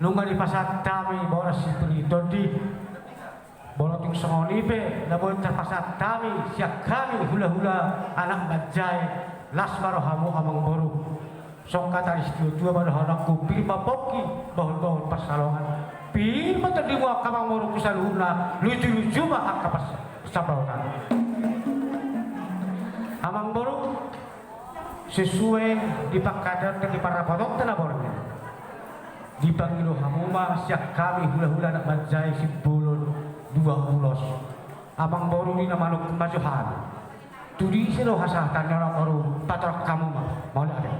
Nunga dipasahat hami boras sipir ni tondi. Molo tung songon i pe na boi tarpasahat hami sian hami hulahula anak manjae, las ma rohamu amang boru. Songon hata ni situatua ma dohononku, pir ma pongki, bohulbohul pansalongan. Pir ma tondimu angka amang boruku saluhutna, lujuluju ma angka pas-, pasahaton. Amang boru, sesuai di pangkataion dan di parrapotonta na borngin, dipangido hamu ma sian hami hulahula anak manjae Simbolon dua Ulos. Amang boru, di na manungkun ma jo hami. Tu disi do hasahatan ni amang boru, patorang hamu ma. Mauliate.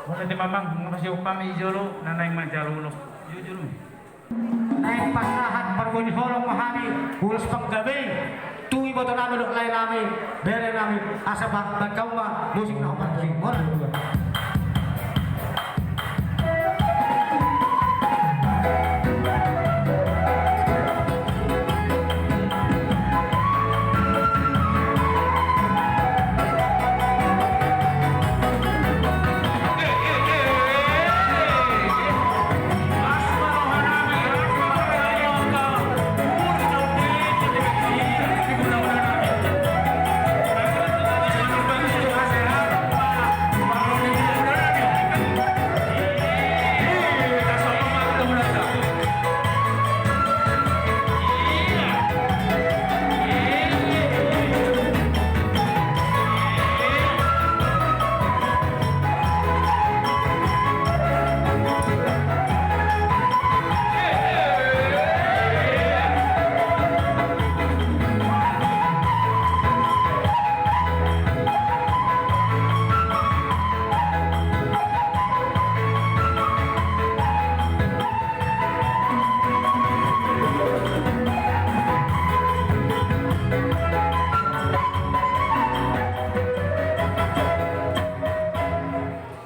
Mauliate ma amang, nga masiup hami jolo, na naeng manjalo ulos. Jujur. Naeng pasahat parbue ni holong ma hami, ulos panggabean tu iboto nami dohot lae nami, bere nami, asa bahen hamu ma musik na hombar tusi. Mauliate.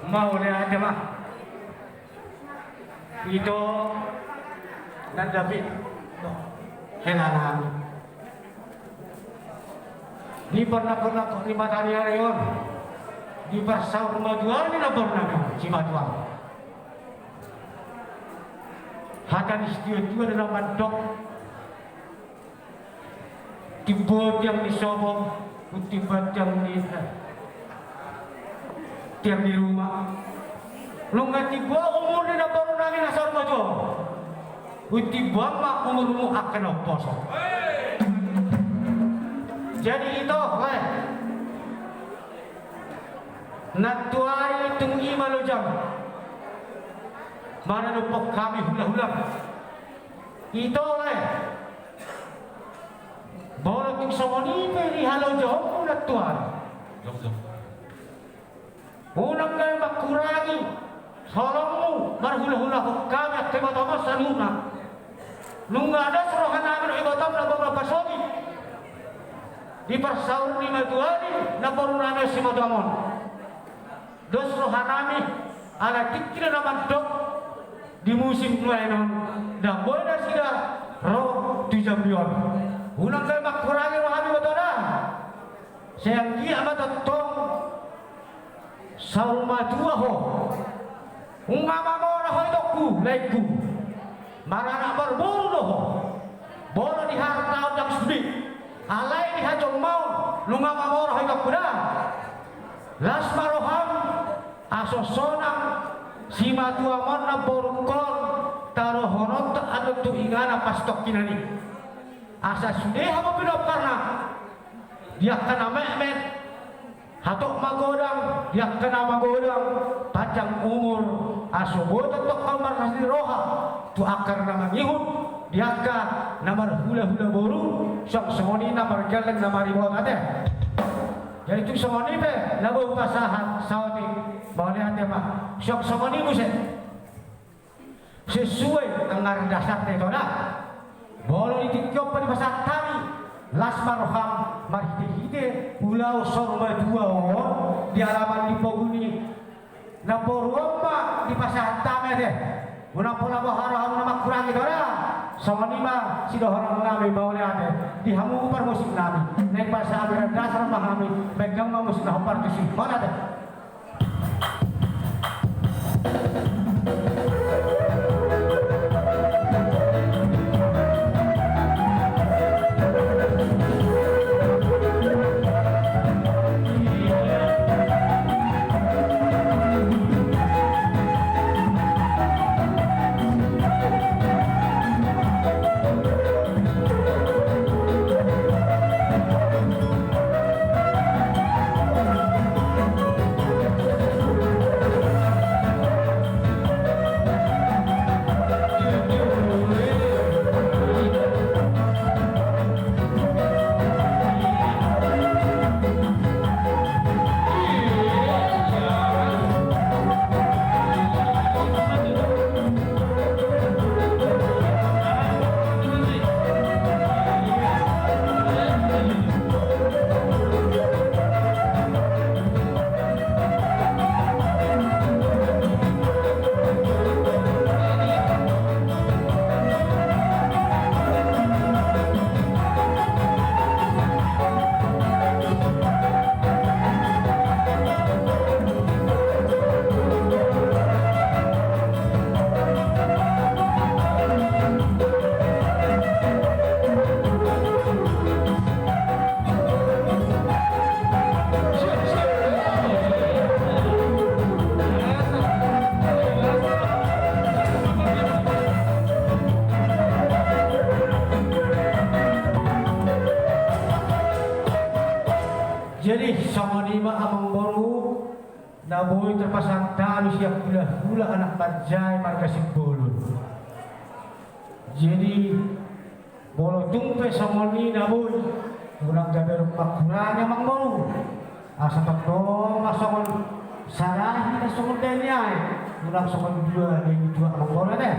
Mauliate ma. Ito nang David. Hela nami. Di parnangkok-nangkok ni mataniari on, di parsaur matua ni namboru nami on, simatua. Hata ni situa-tua do na mandok, timbo tiang ni sopo, timbo tiang ni, eh, tiang ni ruma. Nunga timbo umur ni namboru nami na saur matua. Untimboan ma umurmu angka na umposo. Jadi ito, lae. Nantuari tung i ma lojam. Manadophon hami hula-hulam. Ito, lae. Molo tung songon i pe di halojaonmu nantuari. Unang gabe mangkurangi holongmu marhula-hulahon hami angka ibotom on saluhutna. Nunga dos roha nami dohot ibotom na boi pasobut di parsaur ni matua ni namboru nami on simatua on. Dos roha nami ala tingki do na mandok di musim nuaeng on ndang boi nasida ro tu Jambi on. Unang gabe mangkurangi rohami botoda. Sai anggiat ma tongtong saur matua ho. Nunga mamora ho itongku, laengku. Maranak marboru do ho. Molo di harta on ndang sude. Alai di hajolmaon nunga mamora ho itongku da. Las ma roham, asa sonang simatuam on namborungkon taruhononta adong tu inganan pastongkinan i. Asa sude hamu pinomparna. Di angka na metmet, hatop magodang, di angka na magodang, panjang umur, asa boi tongtong hamu marlas ni roha, tu angka na mangihut, di angka na marhula-hula boru, suang songon i na margelleng na maribot ate. Jadi tung songon i pe, na boi pasahat, saotik, mauliate ma, suang songon i muse. Sesuai anggaran dasarna ito da. Molo di tingki on pe dipasahat hami, las ma roham marhite-hite ulaon saur matua on di alaman di pogu ni namboru on ma dipasahat hami ate. Unang pola boha roham na mangkurangi ito da. Songon i ma sidohonon nami mauliate di hamu parmusik nami. Naeng pasahat anggaran dasar ma hami, baen hamu ma musik na hombar tusi. Mauliate. Jadi songon i ma amangboru, na boi terpasang tali sian hulahula anak manjae marga Simbolon. Jadi molo tung pe songon i na boi, unang gabe ruk mangkurangi amangboru. Asa tongtong ma songon sada hita songon teni ai, unang songon dua, dua amangboru ate.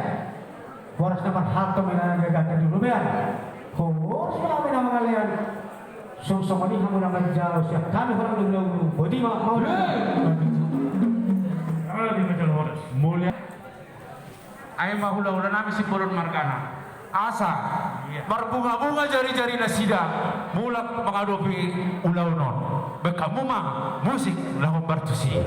Horas na marhalto ma inganan gagahta di robean. Horas ma hami na mangalean. Songon i hamu na manjalo sian hami horas do ulaon. Boti ma, mauliate. Mauliate. Ai ma hulahula nami Simbolon margana. Asa marbungabunga jarijari nasida mulak mangadopi ulaon on. Baen hamu ma musik laho martusi.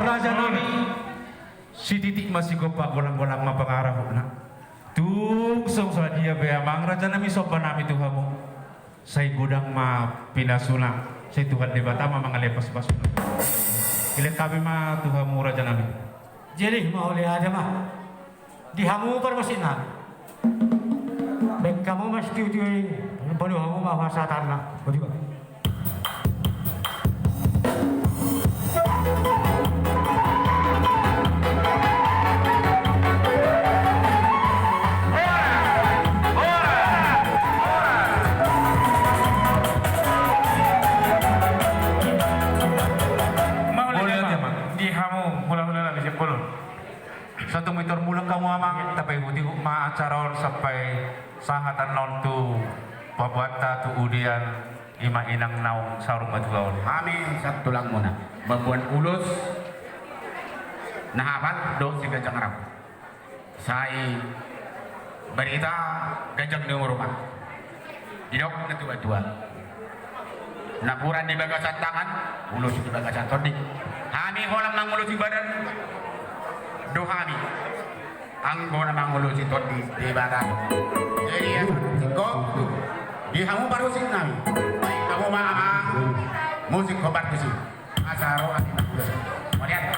Raja nami, sititik ma sigompa, golang-golang ma pangarahutna. Tung so sadia pe amang raja nami somba nami tu hamu. Sai godang ma pinasuna, sai Tuhan Debata ma mangalean pasu-pasuna. Dilehon hami ma tu hamu raja nami. Jadi mauliate ma di hamu parmusik nami. Baen hamu ma sitiotio i, paboa hamu ma hasahatanna. Boti ma. Mauliate ma di hamu hulahula nami Simbolon. Sai tung pintor mulak hamu amang, tapaihut-ihut ma acara on sampai sahat annon tu paboanta tu udean. I ma inang naung saur matua on. Hami santulangmuna mamboan ulos na hapal dohot siganjang rambu. Sai barita ganjang ni umur ma. Didok na tua-tua, napuran di bagasan tangan, ulos di bagasan tondi. Hami holan mangulosi badan do hami. Anggo na mangulosi tondi Debata. Jadi ya, singkop tu di hamu parmusik nami. Baen hamu ma amang musik hombar tusi. Asa ro hami mangulosi. Mauliate.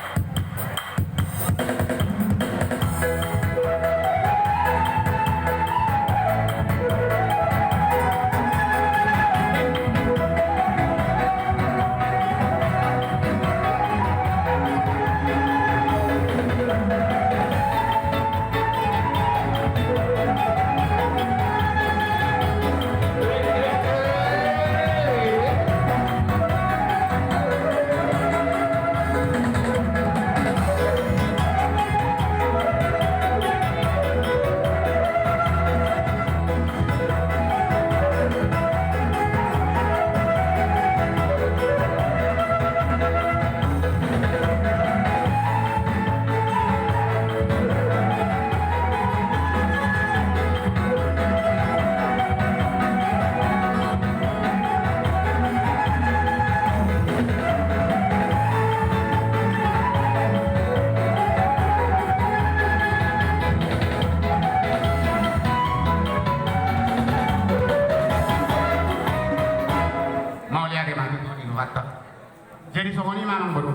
Songon i ma amangboru.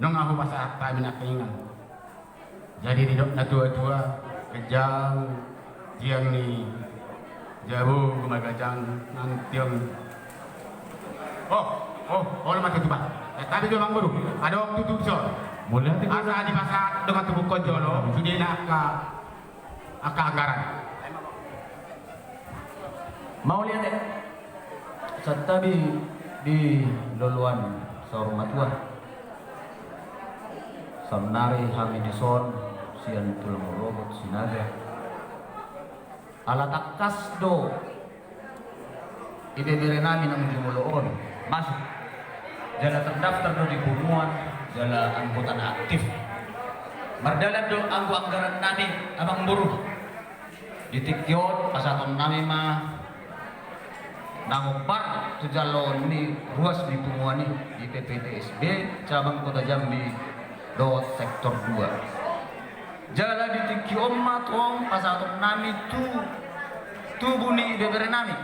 Nunga hupasahat hami nangkiningan. Jadi didok na tua-tua, ganjang tiang ni jabu, ma ganjang nang tiang. Oh, oh, olo ma tutu bah. Eh, tapi jo amangboru, adong tutu dison. Mauliate. Asa dipasahat dongan tubungkon jolo, sudena angka, angka anggaran. Mauliate. Santabi di loloan saur matua. Saonnari hami dison sian tulang rorobot Sinaga. Ala tangkas do ibebere nami na jumolo on masuk. Jala terdaftar do di punguan, jala anggota na aktif. Mardalan do anggo anggaran nami, amangboru. Di tingki on pasahaton nami ma na hombar tu jaloon ni ruas ni punguan i di P P T S B cabang Kota Jambi dohot sektor dua. Jala di tingki on ma tong pasahaton nami tu tubu ni ibebere nami,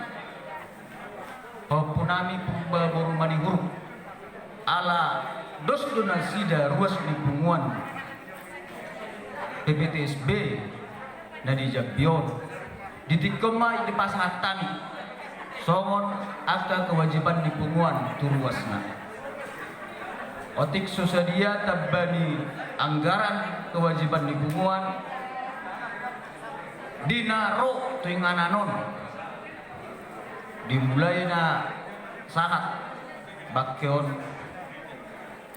pahompu nami Purba boru Manihuruk. Ala dos do nasida ruas ni punguan P P T S B na di Jambi on. Di tingki on ma dipasahat hami songon angka kewajiban ni punguan tu ruasna. Otik so sadia tamba ni anggaran kewajiban ni punguan di na ro tu inganan on. Dimulai na sahat bangke on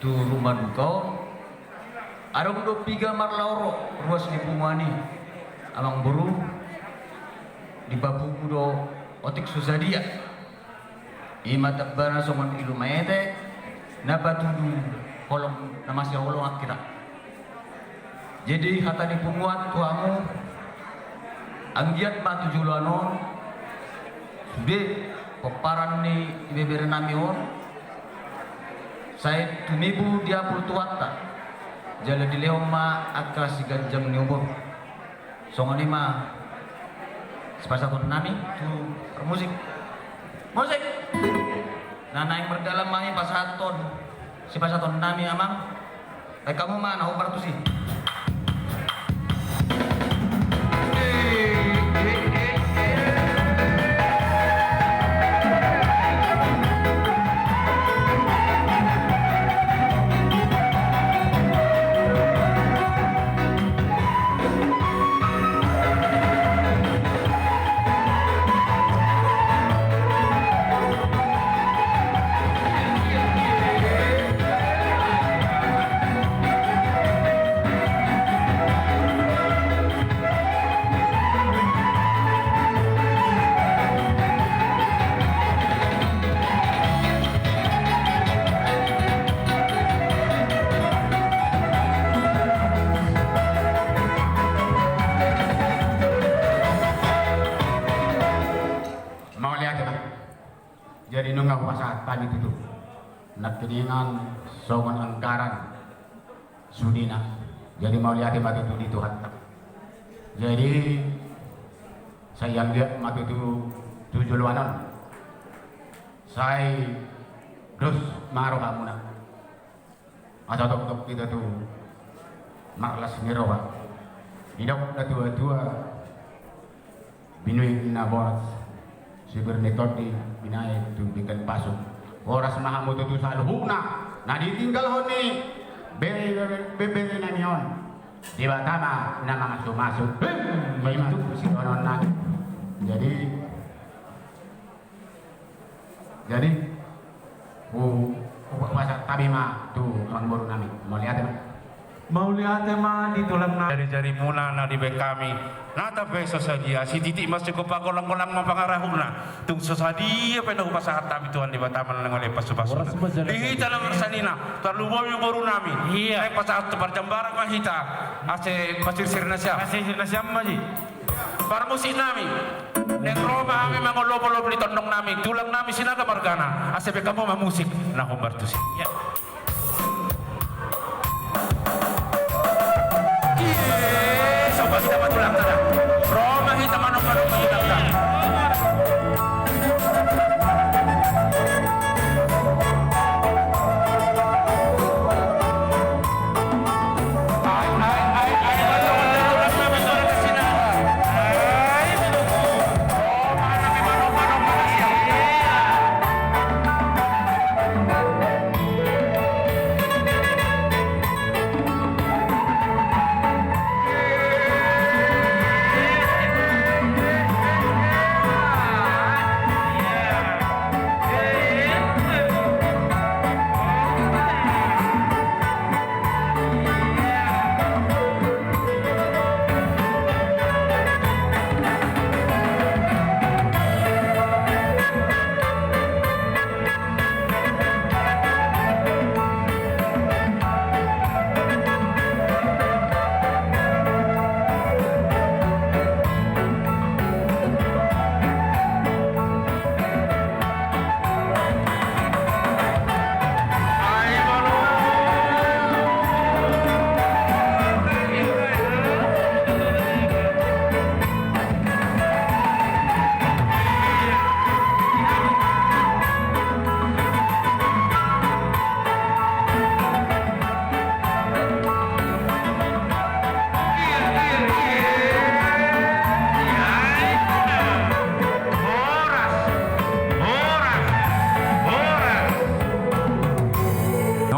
tu rumah duka on. Adong do piga marlaoro ruas ni punguan i, amangboru, dipapungu do otik so sadia. I ma tambana songon ilu maete na patudu holong na masihaholongan hita. Jadi hata ni punguan tu hamu, anggiat ma tu joloan on sude pomparan ni ibebere nami on sai tumibu diapul Tuhanta, jala dilehon ma angka siganjang ni umur. Songon i ma sipasahaton nami tu parmusik. Musik. Na naeng mardalan ma i pasahaton, sipasahaton nami, amang. Baen hamu ma na hombar tusi. Mauliate ma. Jadi nunga hupasahat hami tutu nangkiningan songon anggaran sudena. Jadi mauliate ma tutu di Tuhanta. Jadi sai anggiat ma tutu tu joloan on sai dos ma rohamuna. Asa toktok hita tu marlas ni roha. Didok na tua-tua, binuik na boras, sibir ni tondi binahen tu bingkan pasu. Horas ma hamu tutu saluhutna na ditinggalhon ni bere, bere, bere nami on. Debata ma na mangasumasu. Hei, ma itu sidohonon nami. Jadi, jadi, hu, hupasahat hami ma tu amangboru nami. Mauliate ma. Mauliate ma di tulang nami. Jari-jarimuna na dibaen hami, na tambai so sadia, sititik ma singkop, golang-golang ma pangarahutna. Tung so sadia pe na hupasahat hami, Tuhan Debata ma na naeng mangalean pasu-pasuna. Horas ma jala. Di hita na marsalina, tarlumobi boru nami. Iya. Naeng pasahat tu parjambaran ma hita, ase pasirsir nasiam. Pasirsir nasiam ma i. Parmusik nami, naeng ro ma hami mangolop-olop di tondong nami, tulang nami Sinaga margana, asa baen hamu ma musik na hombar tusi. Iya. Iya, sobat, sobat, tulang, tulang. Ro ma hita manomba-nomba, tulang, tulang.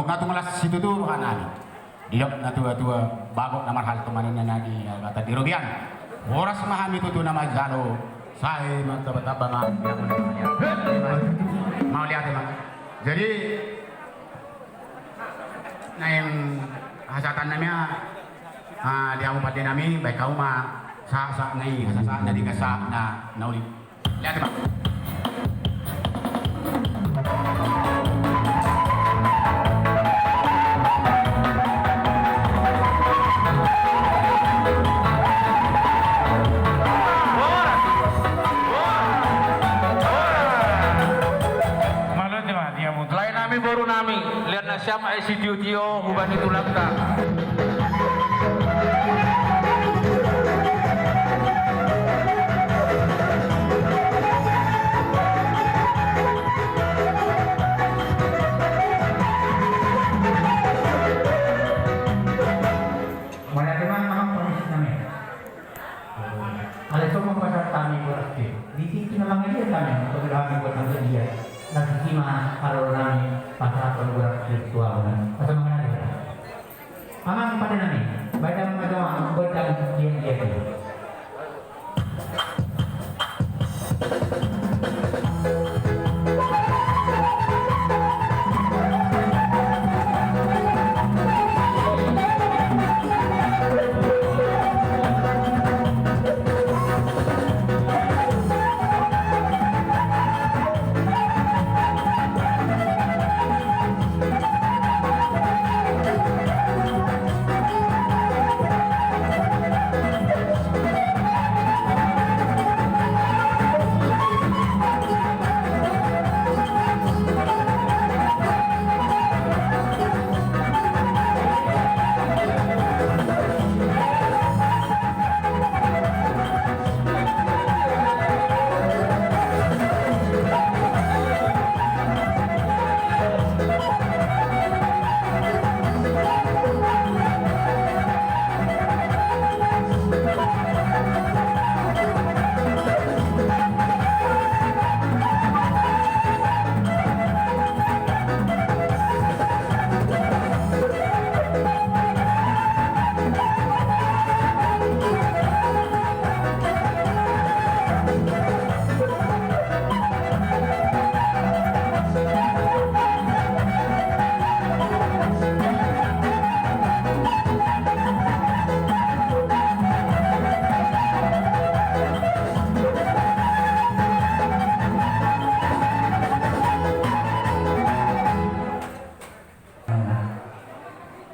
Na tung las situtu roha nami. Didok na tua-tua, bagot na marhalto ma ninna na di, eh, hata di robean. Horas ma hami tutu na manjalo, sai ma tamba-tamba ma. Mauliate ma. Jadi, naeng hasahatan nami, ah, di hamu pande nami, baen hamu ma sahat-sahat na i, sahat-sahat na di, sahat na, na uli. Lihat, Bang. Lae nami, boru nami, lihat na siap, eh, sitio-tio hubani tulangta. Mauliate ma, amang pangisi nami. Alai songon pasahat hami boras pe, di tingki na mangaliat hami, molo hami buat mangaliat. Nang sisi ma haroro nami pasahathon boras pe tu ahu nami. Asa mangaliat. Amang pande nami, baen damang ma jolo gondang dia-dia tu.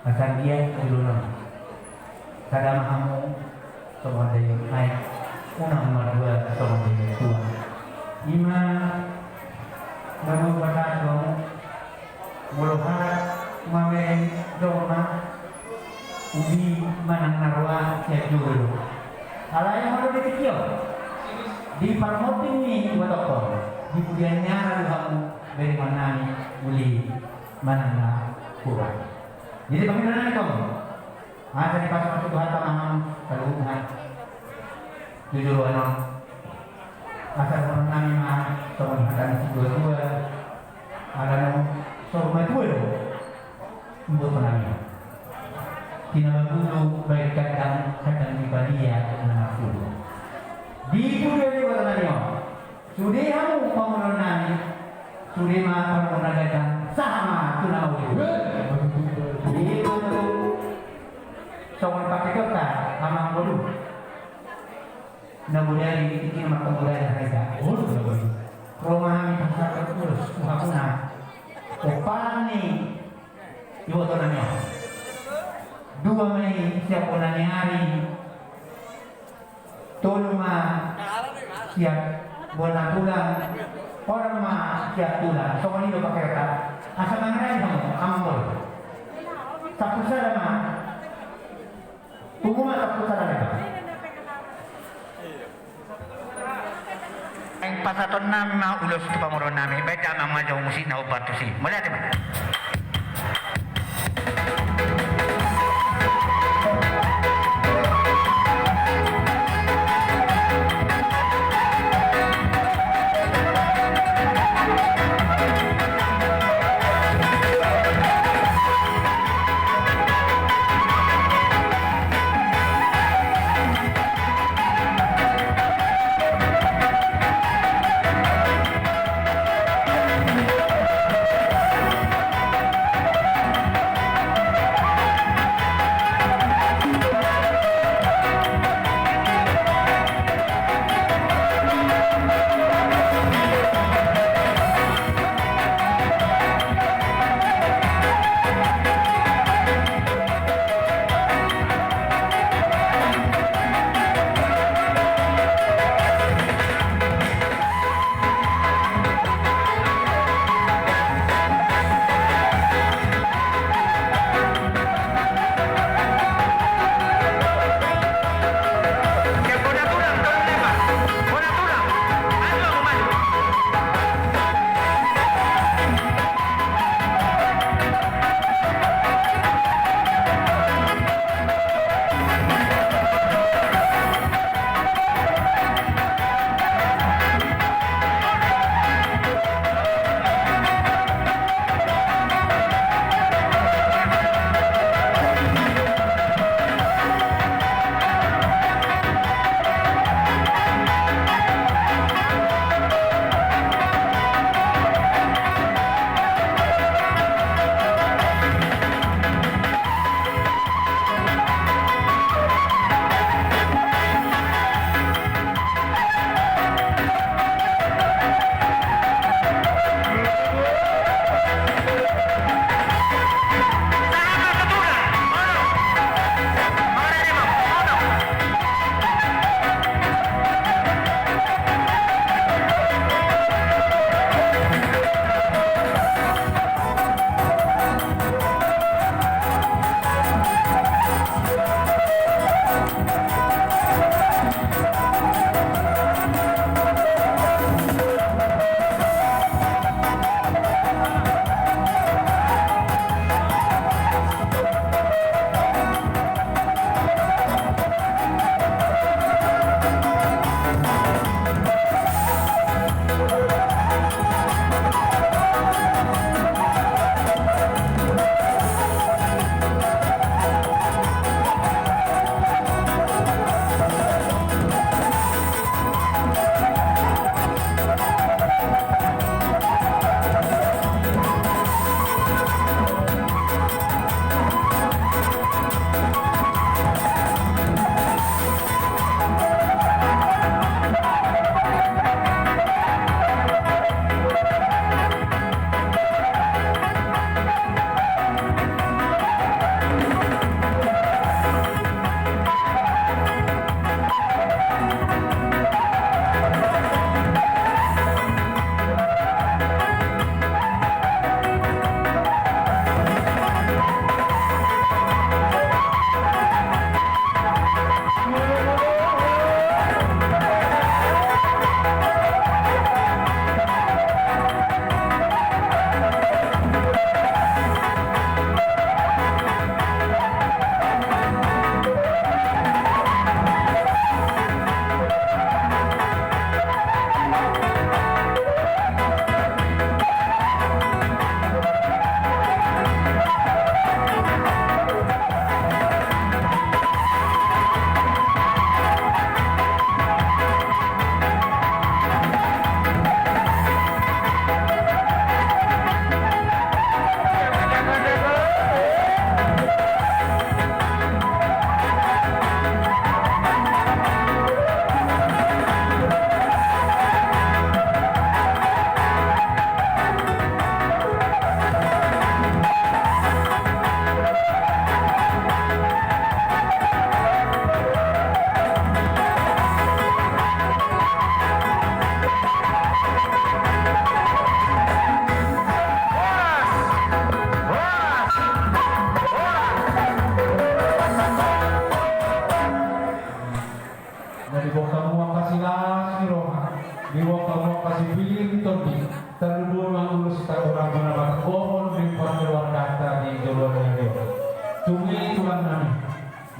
Asa dia dulu nang. Sada ma hamu songon daion aek, unang ma dua songon daion tua. Ima na boi pasahat hamu, molo hata mamereng jolma, uli manang na roa sian jolo do. Alai molo di tingki on, di parmonding ni uatok on, di pudian ni ara do hamu berengon nami uli manang na hurang. Jadi bagaimana nami tong? Asa dipasu-pasu Tuhanta ma hamu saluhutna. Jujur on. Asa dohonon nami ma songon hata ni situa-tua. Ala naung saur matua do. Iboto nami. Tinaba gulu baen kandang, kandang di badia na marpulu. Di pudian ni uatok nami on. Sude hamu pamoruon nami, sude ma pamoruon na gajang, sahat ma tu na mauli. Songon paketonta, amang boru. Na bodari, tingki na martong bodari na hita. Ro ma hami pasahathon ulos tu hamuna. Pomparan ni iboto nami on. Dua ma i sian bona ni ari. Tolu ma sian bona tulang, onom ma sian tulang. Songon i do paketonta. Asa mangaranto hamu, amang boru. Sampulu sada ma. Pungu ma sampulu sada ma. Naeng pasahaton nami ma ulos tu pamoruon nami, baen damang ma jolo musik na hombar tusi. Mauliate ma.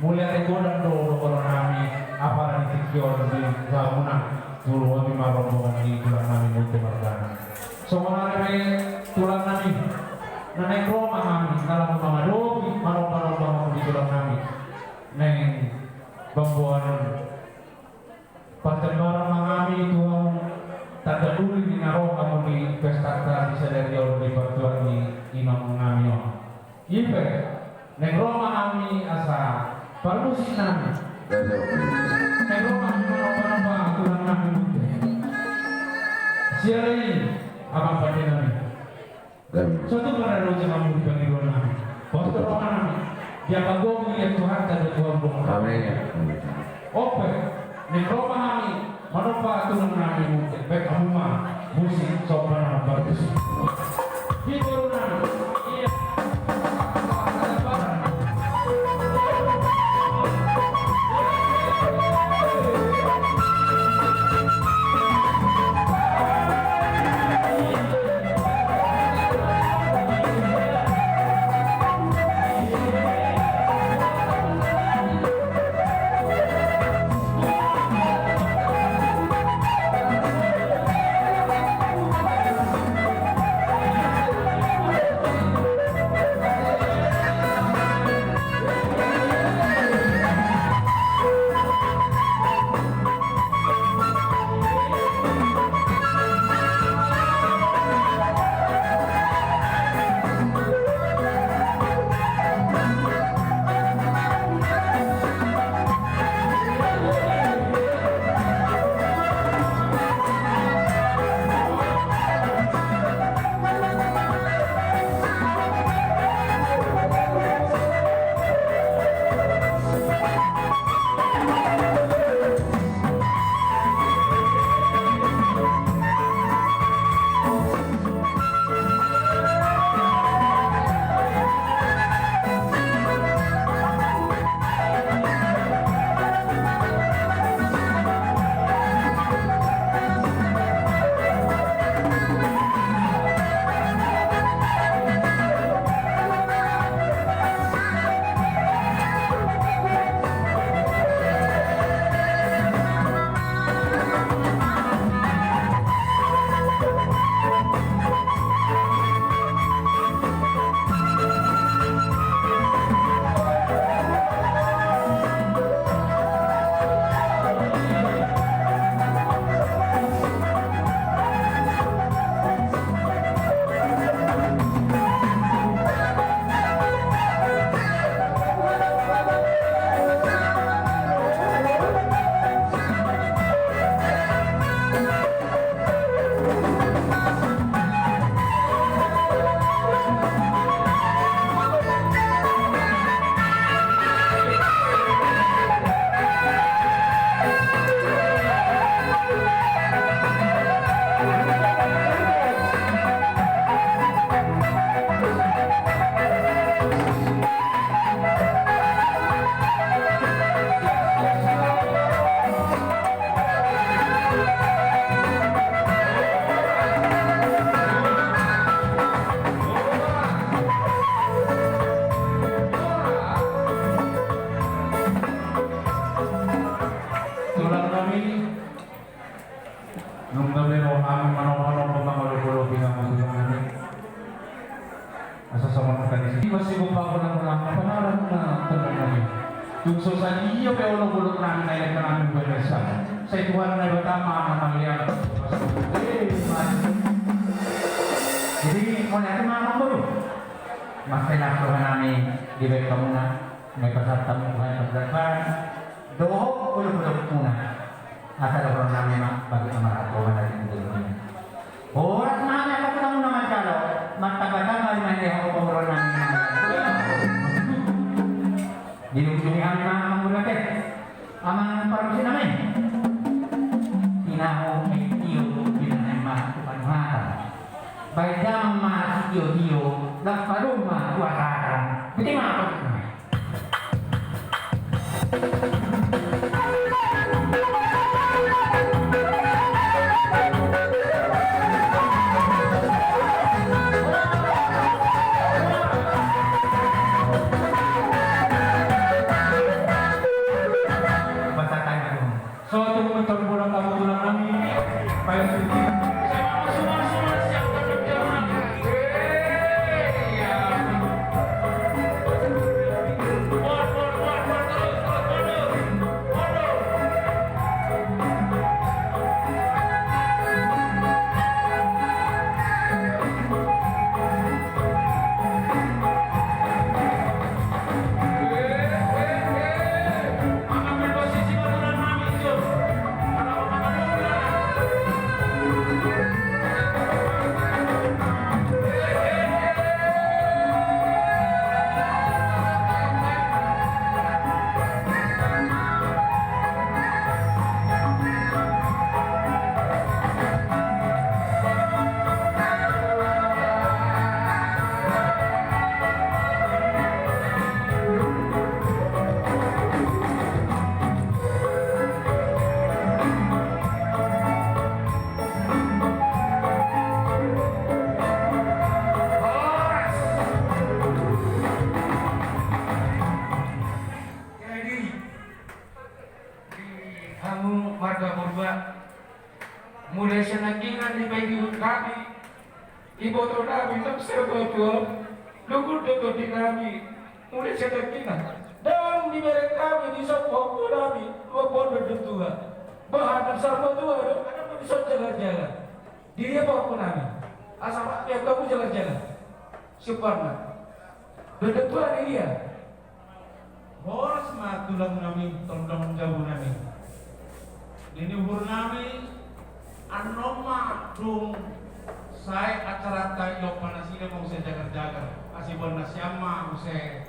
Mauliate godang do dohonon nami, apala di tingki on di hamuna, tu lobi ma rombongan ni tulang nami Munte margana. Songon ari pe tulang nami, na naeng ro ma hami, na laho mangadopi, manomba-nomba hamu di tulang nami. Naeng bamboan partembaran ma hami tu hamu, tanda duri di na ro hamu di pestanta di sadari on di partuat ni inong nami on. I pe, naeng ro ma hami asa parmusik nami. Naeng ro ma hami manomba-nomba tulang nami Munte. Siala i, amang pande nami. Sotung ma na loja hamu di pangidoan nami. Pos tu roha nami. Dia pagogo ia Tuhanta do tuan bohong. Amin. On pe, naeng ro ma hami manomba tulang nami Munte. Baen hamu ma musik, somba na mambaru musik. Di boru nami. Ia. Tulang nami, nunga be ro hami manomba-nomba mangolok-oloki hamu tulang nami. Asa songon hata ni si. Ima sigompa, holang-holang, pangaranna tulang nami. Tung so sadia pe olok-olok nami na elek nami, bebas. Sai Tuhan Debata ma na mangalean. Eh, mari. Jadi, mauliate ma amangboru. Marsilang roha nami dibahen hamuna, na dipasahat hamu Tuhan pardalanan dohot olok-olokmuna. Asa dohonon nami ma bagi amang marhaha na di tingki on. Horas ma hami angka tulang muna manjalo, martamba-tamba ma di hamu pamoruon nami. Dilungjungi hami ma amang guru ate, amang parmusik nami. Tinahu, eh, tio, binanai ma tu panuhatan. Baen damang ma sitio-tio, laos padomu ma tu hasahatan. Boti ma parmusik nami. Pengihut nami, iboto nami, nang serbotuon, luhut do tondi nami, muli sedengkina. Ndang dibereng nami, dison pahompu nami, luhut do dondon tua. Bahat nang serbotuon do, adong do dison jagar-jagar. Di dia pahompu nami. Asa ma, ia kamu jagar-jagar. Siumparna. Dondon tua di dia. Horas ma tulang nami, tondong jabu nami. Nini uhur nami, annon ma dung sae acaranta, iompa nasida ma muse jagar-jagar. Asi boan nasiam ma muse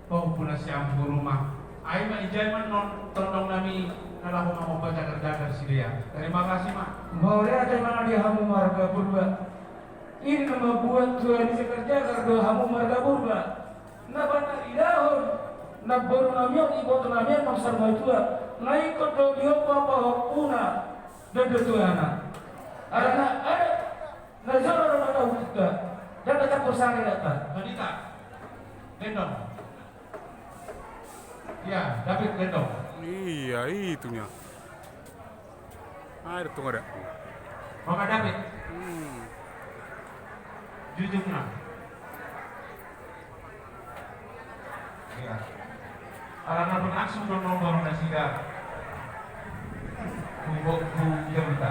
pahompu nasiam boru ma. Ai ma ijai ma annon tondong nami na laho mangompa jagar-jagar sidea. Terima kasih ma. Mauliate ma di hamu marga Purba. Ini na mambuat tua ni jagar-jagar do hamu marga Purba. Na panaridaon, na boru nami on, iboto nami on, mansar matua, na ingkon do diompa pahompuna, dondon tuana. Alana ada na jolo do na tau kita, dan na campur sari data. Tadita, gendong. Ya, David gendong. Iya, itu nya. Air tu ada. Mama David. Hmm. Jujur na. Iya. Alana berlangsung dong nomor nasida. Bubok bu jawita.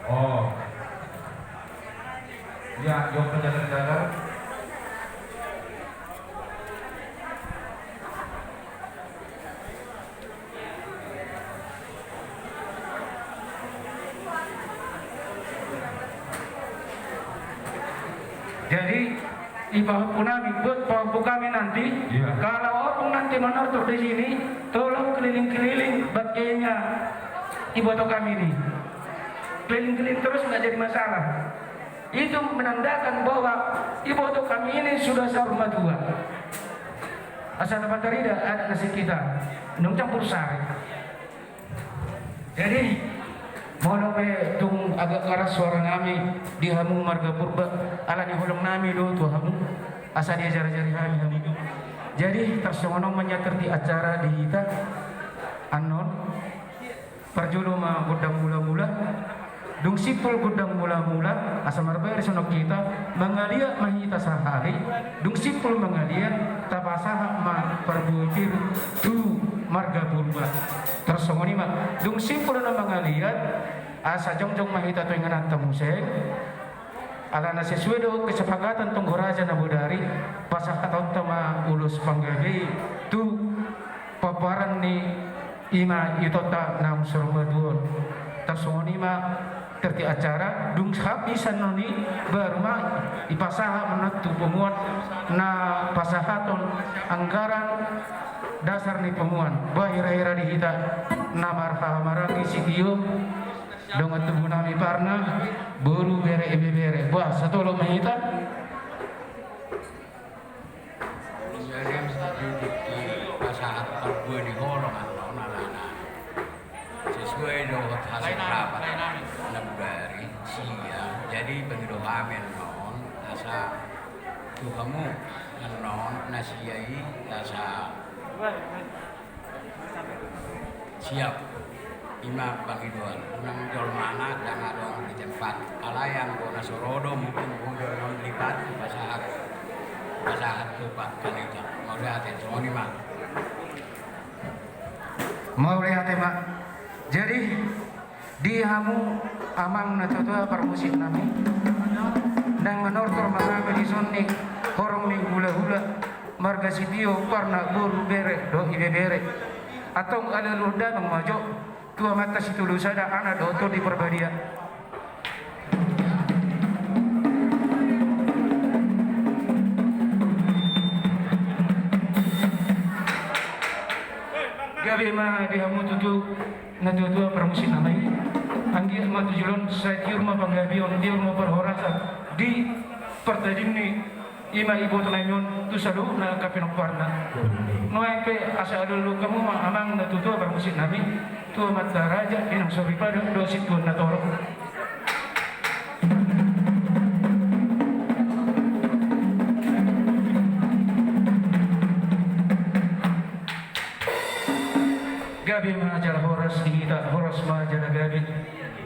Oh. Iya, jawab penjaga-jaga. Jadi, di pahompu nami, buat pahompu kami nanti, iya, kalau orang nanti menortor di sini, tolong keliling-keliling bagiannya iboto kami ini. Keliling-keliling terus, nggak jadi masalah. Itu menandakan bahwa iboto kami ini sudah saur matua. Asa na patarida adat nasida, nunga campur sari. Jadi, molo pe tung agak keras suara nami di hamu marga Purba, alani holong nami do tu hamu, asa diajar-ajari hami hamu. Jadi, tarsongon on ma nyatir di acara di hita annon. Parjolo ma gondang mula-mula. Dung simpul gondang mula-mula, asa marbayar songon hita, mangaliat ma hita sahali. Dung simpul mangaliat, tapasahat ma parbutir tu marga Purba. Tarsongon i ma, dung simpul na mangaliat, asa jongjong ma hita tu ingananta muse. Alana sesuai do kesepakatan tonggo raja na bodari, pasahatonta ma ulos panggabe tu pomparan ni ima itonta na saur matua on. Tarsongon i ma tor di acara, dung habis annon i baru ma dipasahat ma annon tu punguan na pasahaton anggaran dasar ni punguan. Bah, hira-hira di hita na marhahamaranggi sitio. Dongan tubu nami Parna, boru, bere, ibebere. Bah, satolop ma hita. Jadi, di, di, di pasahat parbue ni holong annon alana sesuai dohot hasil rapat na bodari sia. Jadi, pangido hami annon asa tu hamu annon na sia i asa siap. Ima pangidoan, unang jolmana ndang adong di tempat. Alai anggo na so ro do mungkin boi do annon lipat dipasahat, pasahat tu Pak Panita. Mauliate, songon i ma. Mauliate ma. Jadi, di hamu amang na tuatua parmusik nami, naeng manortor ma hami dison ni horong ni hulahula marga Sitio, Parna, boru, bere dohot ibebere. Antong alualuhon damang ma jo tu Amanta Sitolu Sada, Anak dohot Tondi Parbadia. Gabe ma di hamu tutu na tuatua parmusik nami. Anggiat ma tu joloan, sai tiur ma panggabeon, tiur ma parhorasan di partadingni ima iboto nami on tu saluhutna angka pinomparna. Nuaeng pe asa alualuhon hamu ma amang na tuatua parmusik nami, tu amanta raja, inang soripada dohot situan na torop. Gabe ma jala horas di hita. Horas ma jala gabe.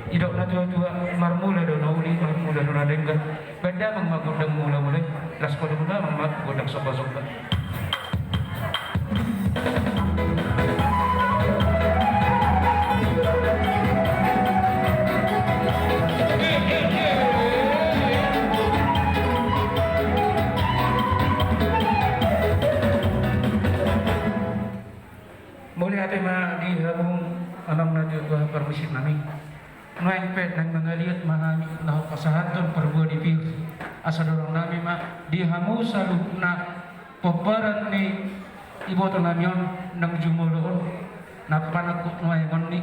Didok na tuatua, marmula do na uli, marmula do na denggan. Baen damang ma gondang mulamula i, laos padomu damang ma gondang sombasomba. Mauliate ma di hamu amang na tuatua parmusik nami. Nuaeng pe naeng mangaliat ma hami na pasahathon parbue ni pir. Asa dohonon nami ma di hamu saluhutna pomparan ni iboto nami on nang jumolo on na panangkok nuaeng on ni.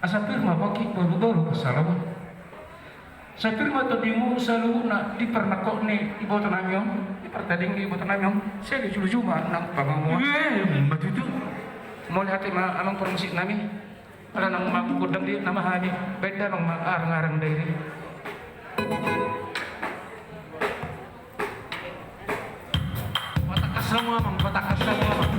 Asa pir ma pongki boruboru pansalongan. Sai pir ma tondimu saluhutna di parnangkok ni iboto nami on, di partading ni iboto nami on, sai lujuluju ma nang pangomoan. Eh, ima tutu. Mauliate ma amang parmusik nami. Ala nang ma gondang di nama hami, baen damang ma arang-arang dairi. Patangkas hamu amang, patangkas hamu amang.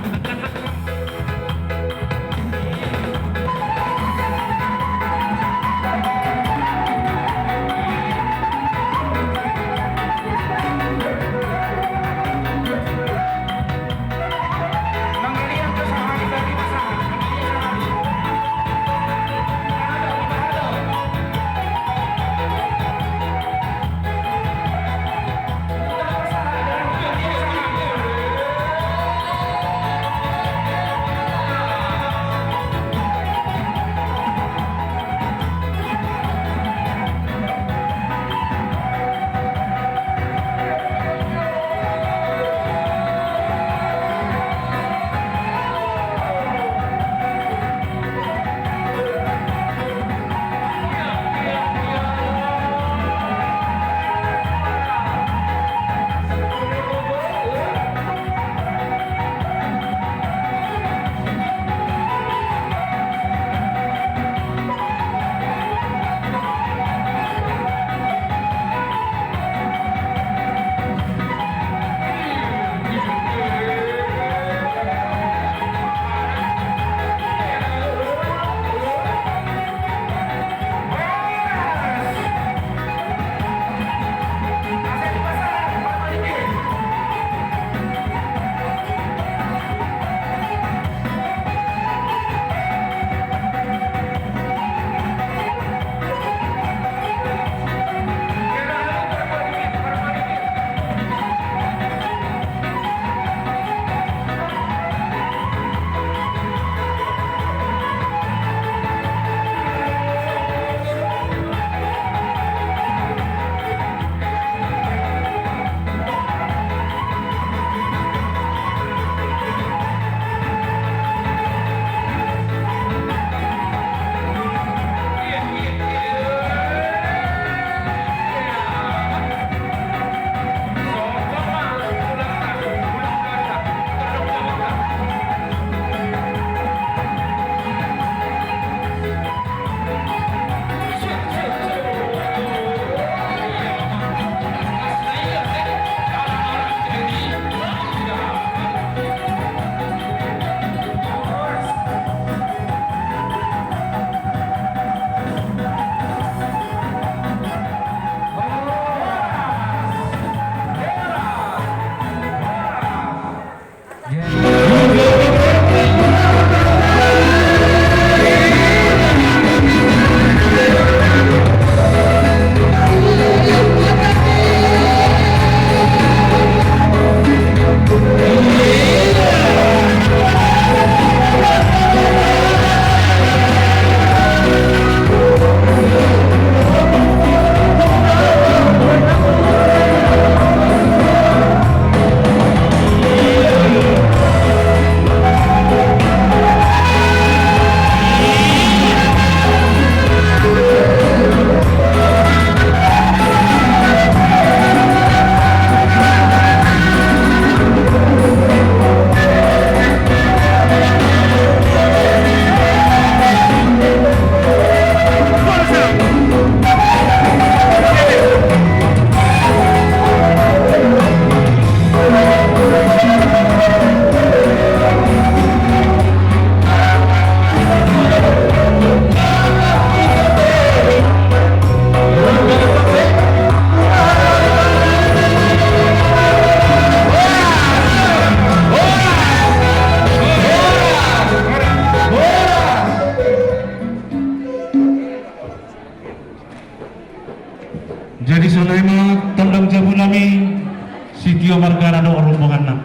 margana dohot rombonganna.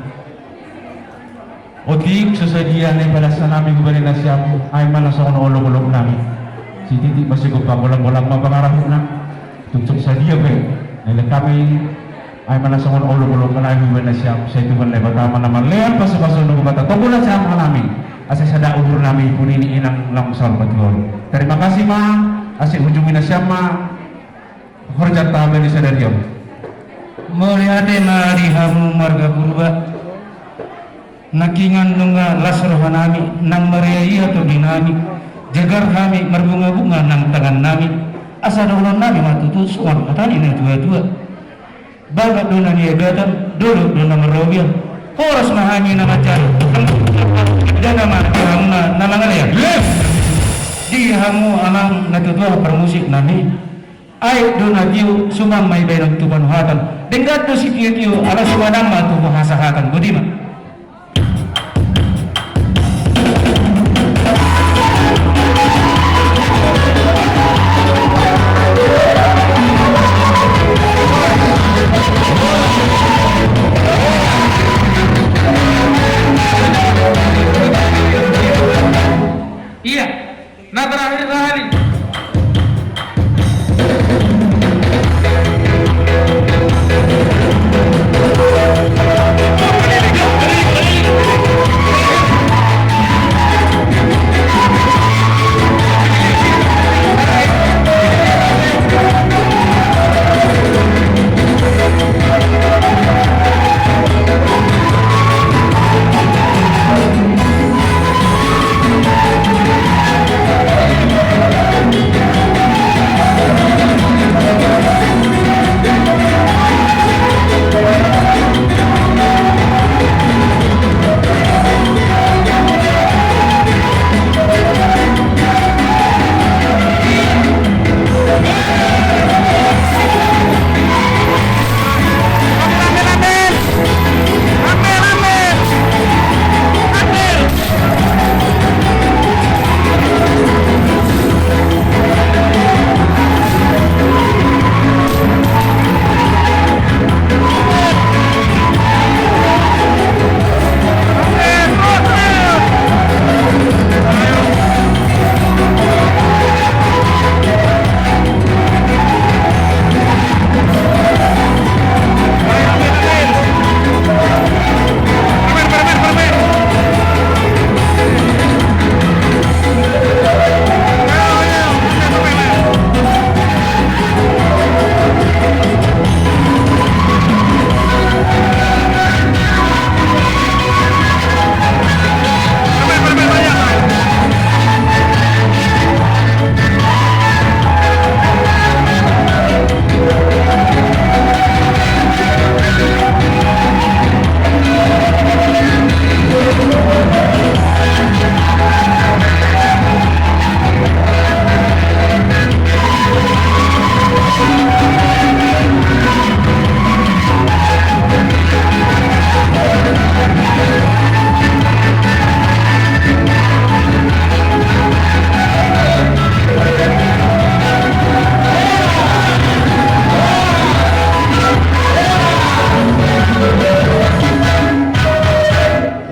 Otik so sadia na ipadasa nami hubani nasiam, ai ma na songon olok-olok nami. Sititi ma sigompa, golang-golang ma pangarahutna. Tung so sadia pe na dilehon hami, ai ma na songon olok-olok nami hubani nasiam. Sai Tuhan Debata ma na mangalehon pasu-pasuna, Debata tonggolan sian hami, asa sada uhur nami pudi ni inang na saur matua on. Terima kasih ma, asa ujungi nasiam ma horjanta bani sadari on. Mauliate ma di hamu marga Purba. Nangkiningan nunga las roha nami, nang maria-ria tondi nami, jagar hami marbunga-bunga nang tangan nami, asa dohonon nami ma tutu songon hata ni natua-tua. Bagot do na niagatan, dolok do na marrobean. Horas ma hami na mansai, dana ma di hamu na, na mangalean. Yes. Di hamu amang natua-tua parmusik nami. Aek do na tio, suman ma i baenon tu panuhatan. Denggan do sitio-tio, ala sumanan ma tu hasahatan. Boti ma. Iya. Na terakhir, terakhir.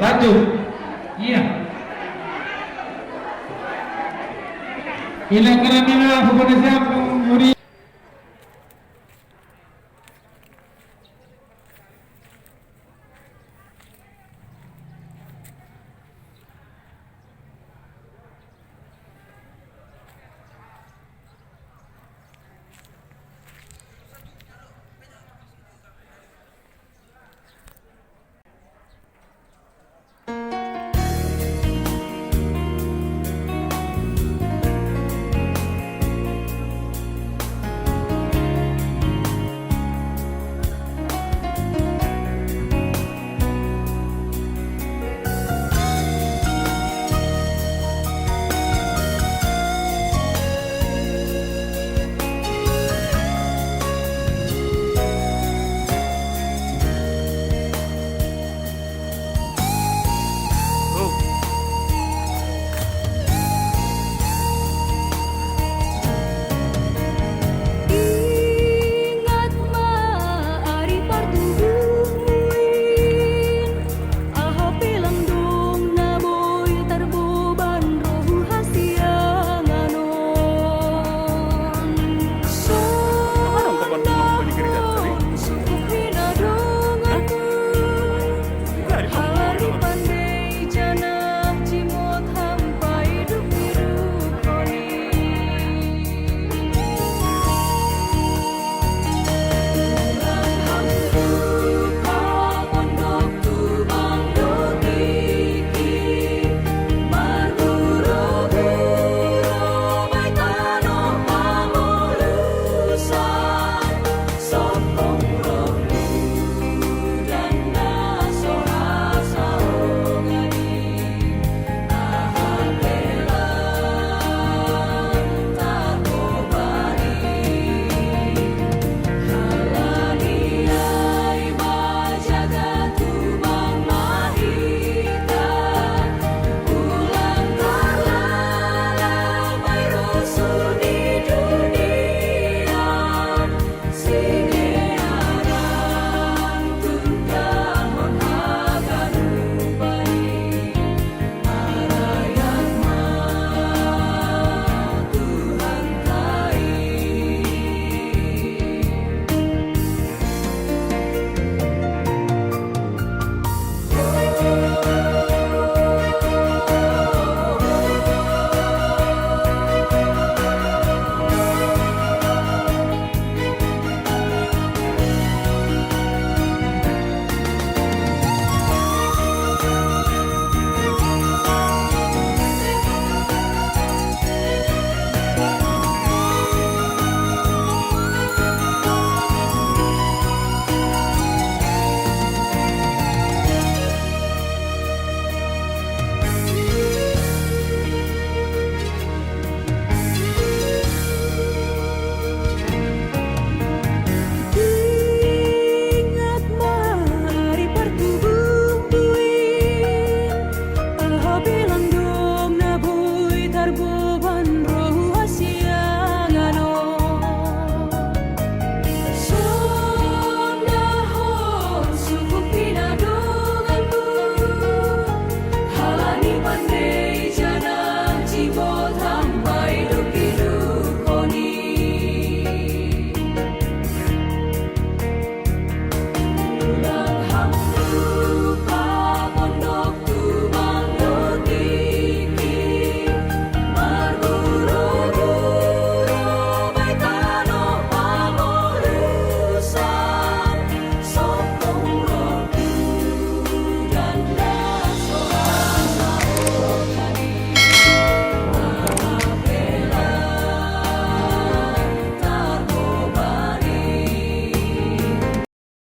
Lanjut. Iya. Inang, inang, inang, pokokna siap.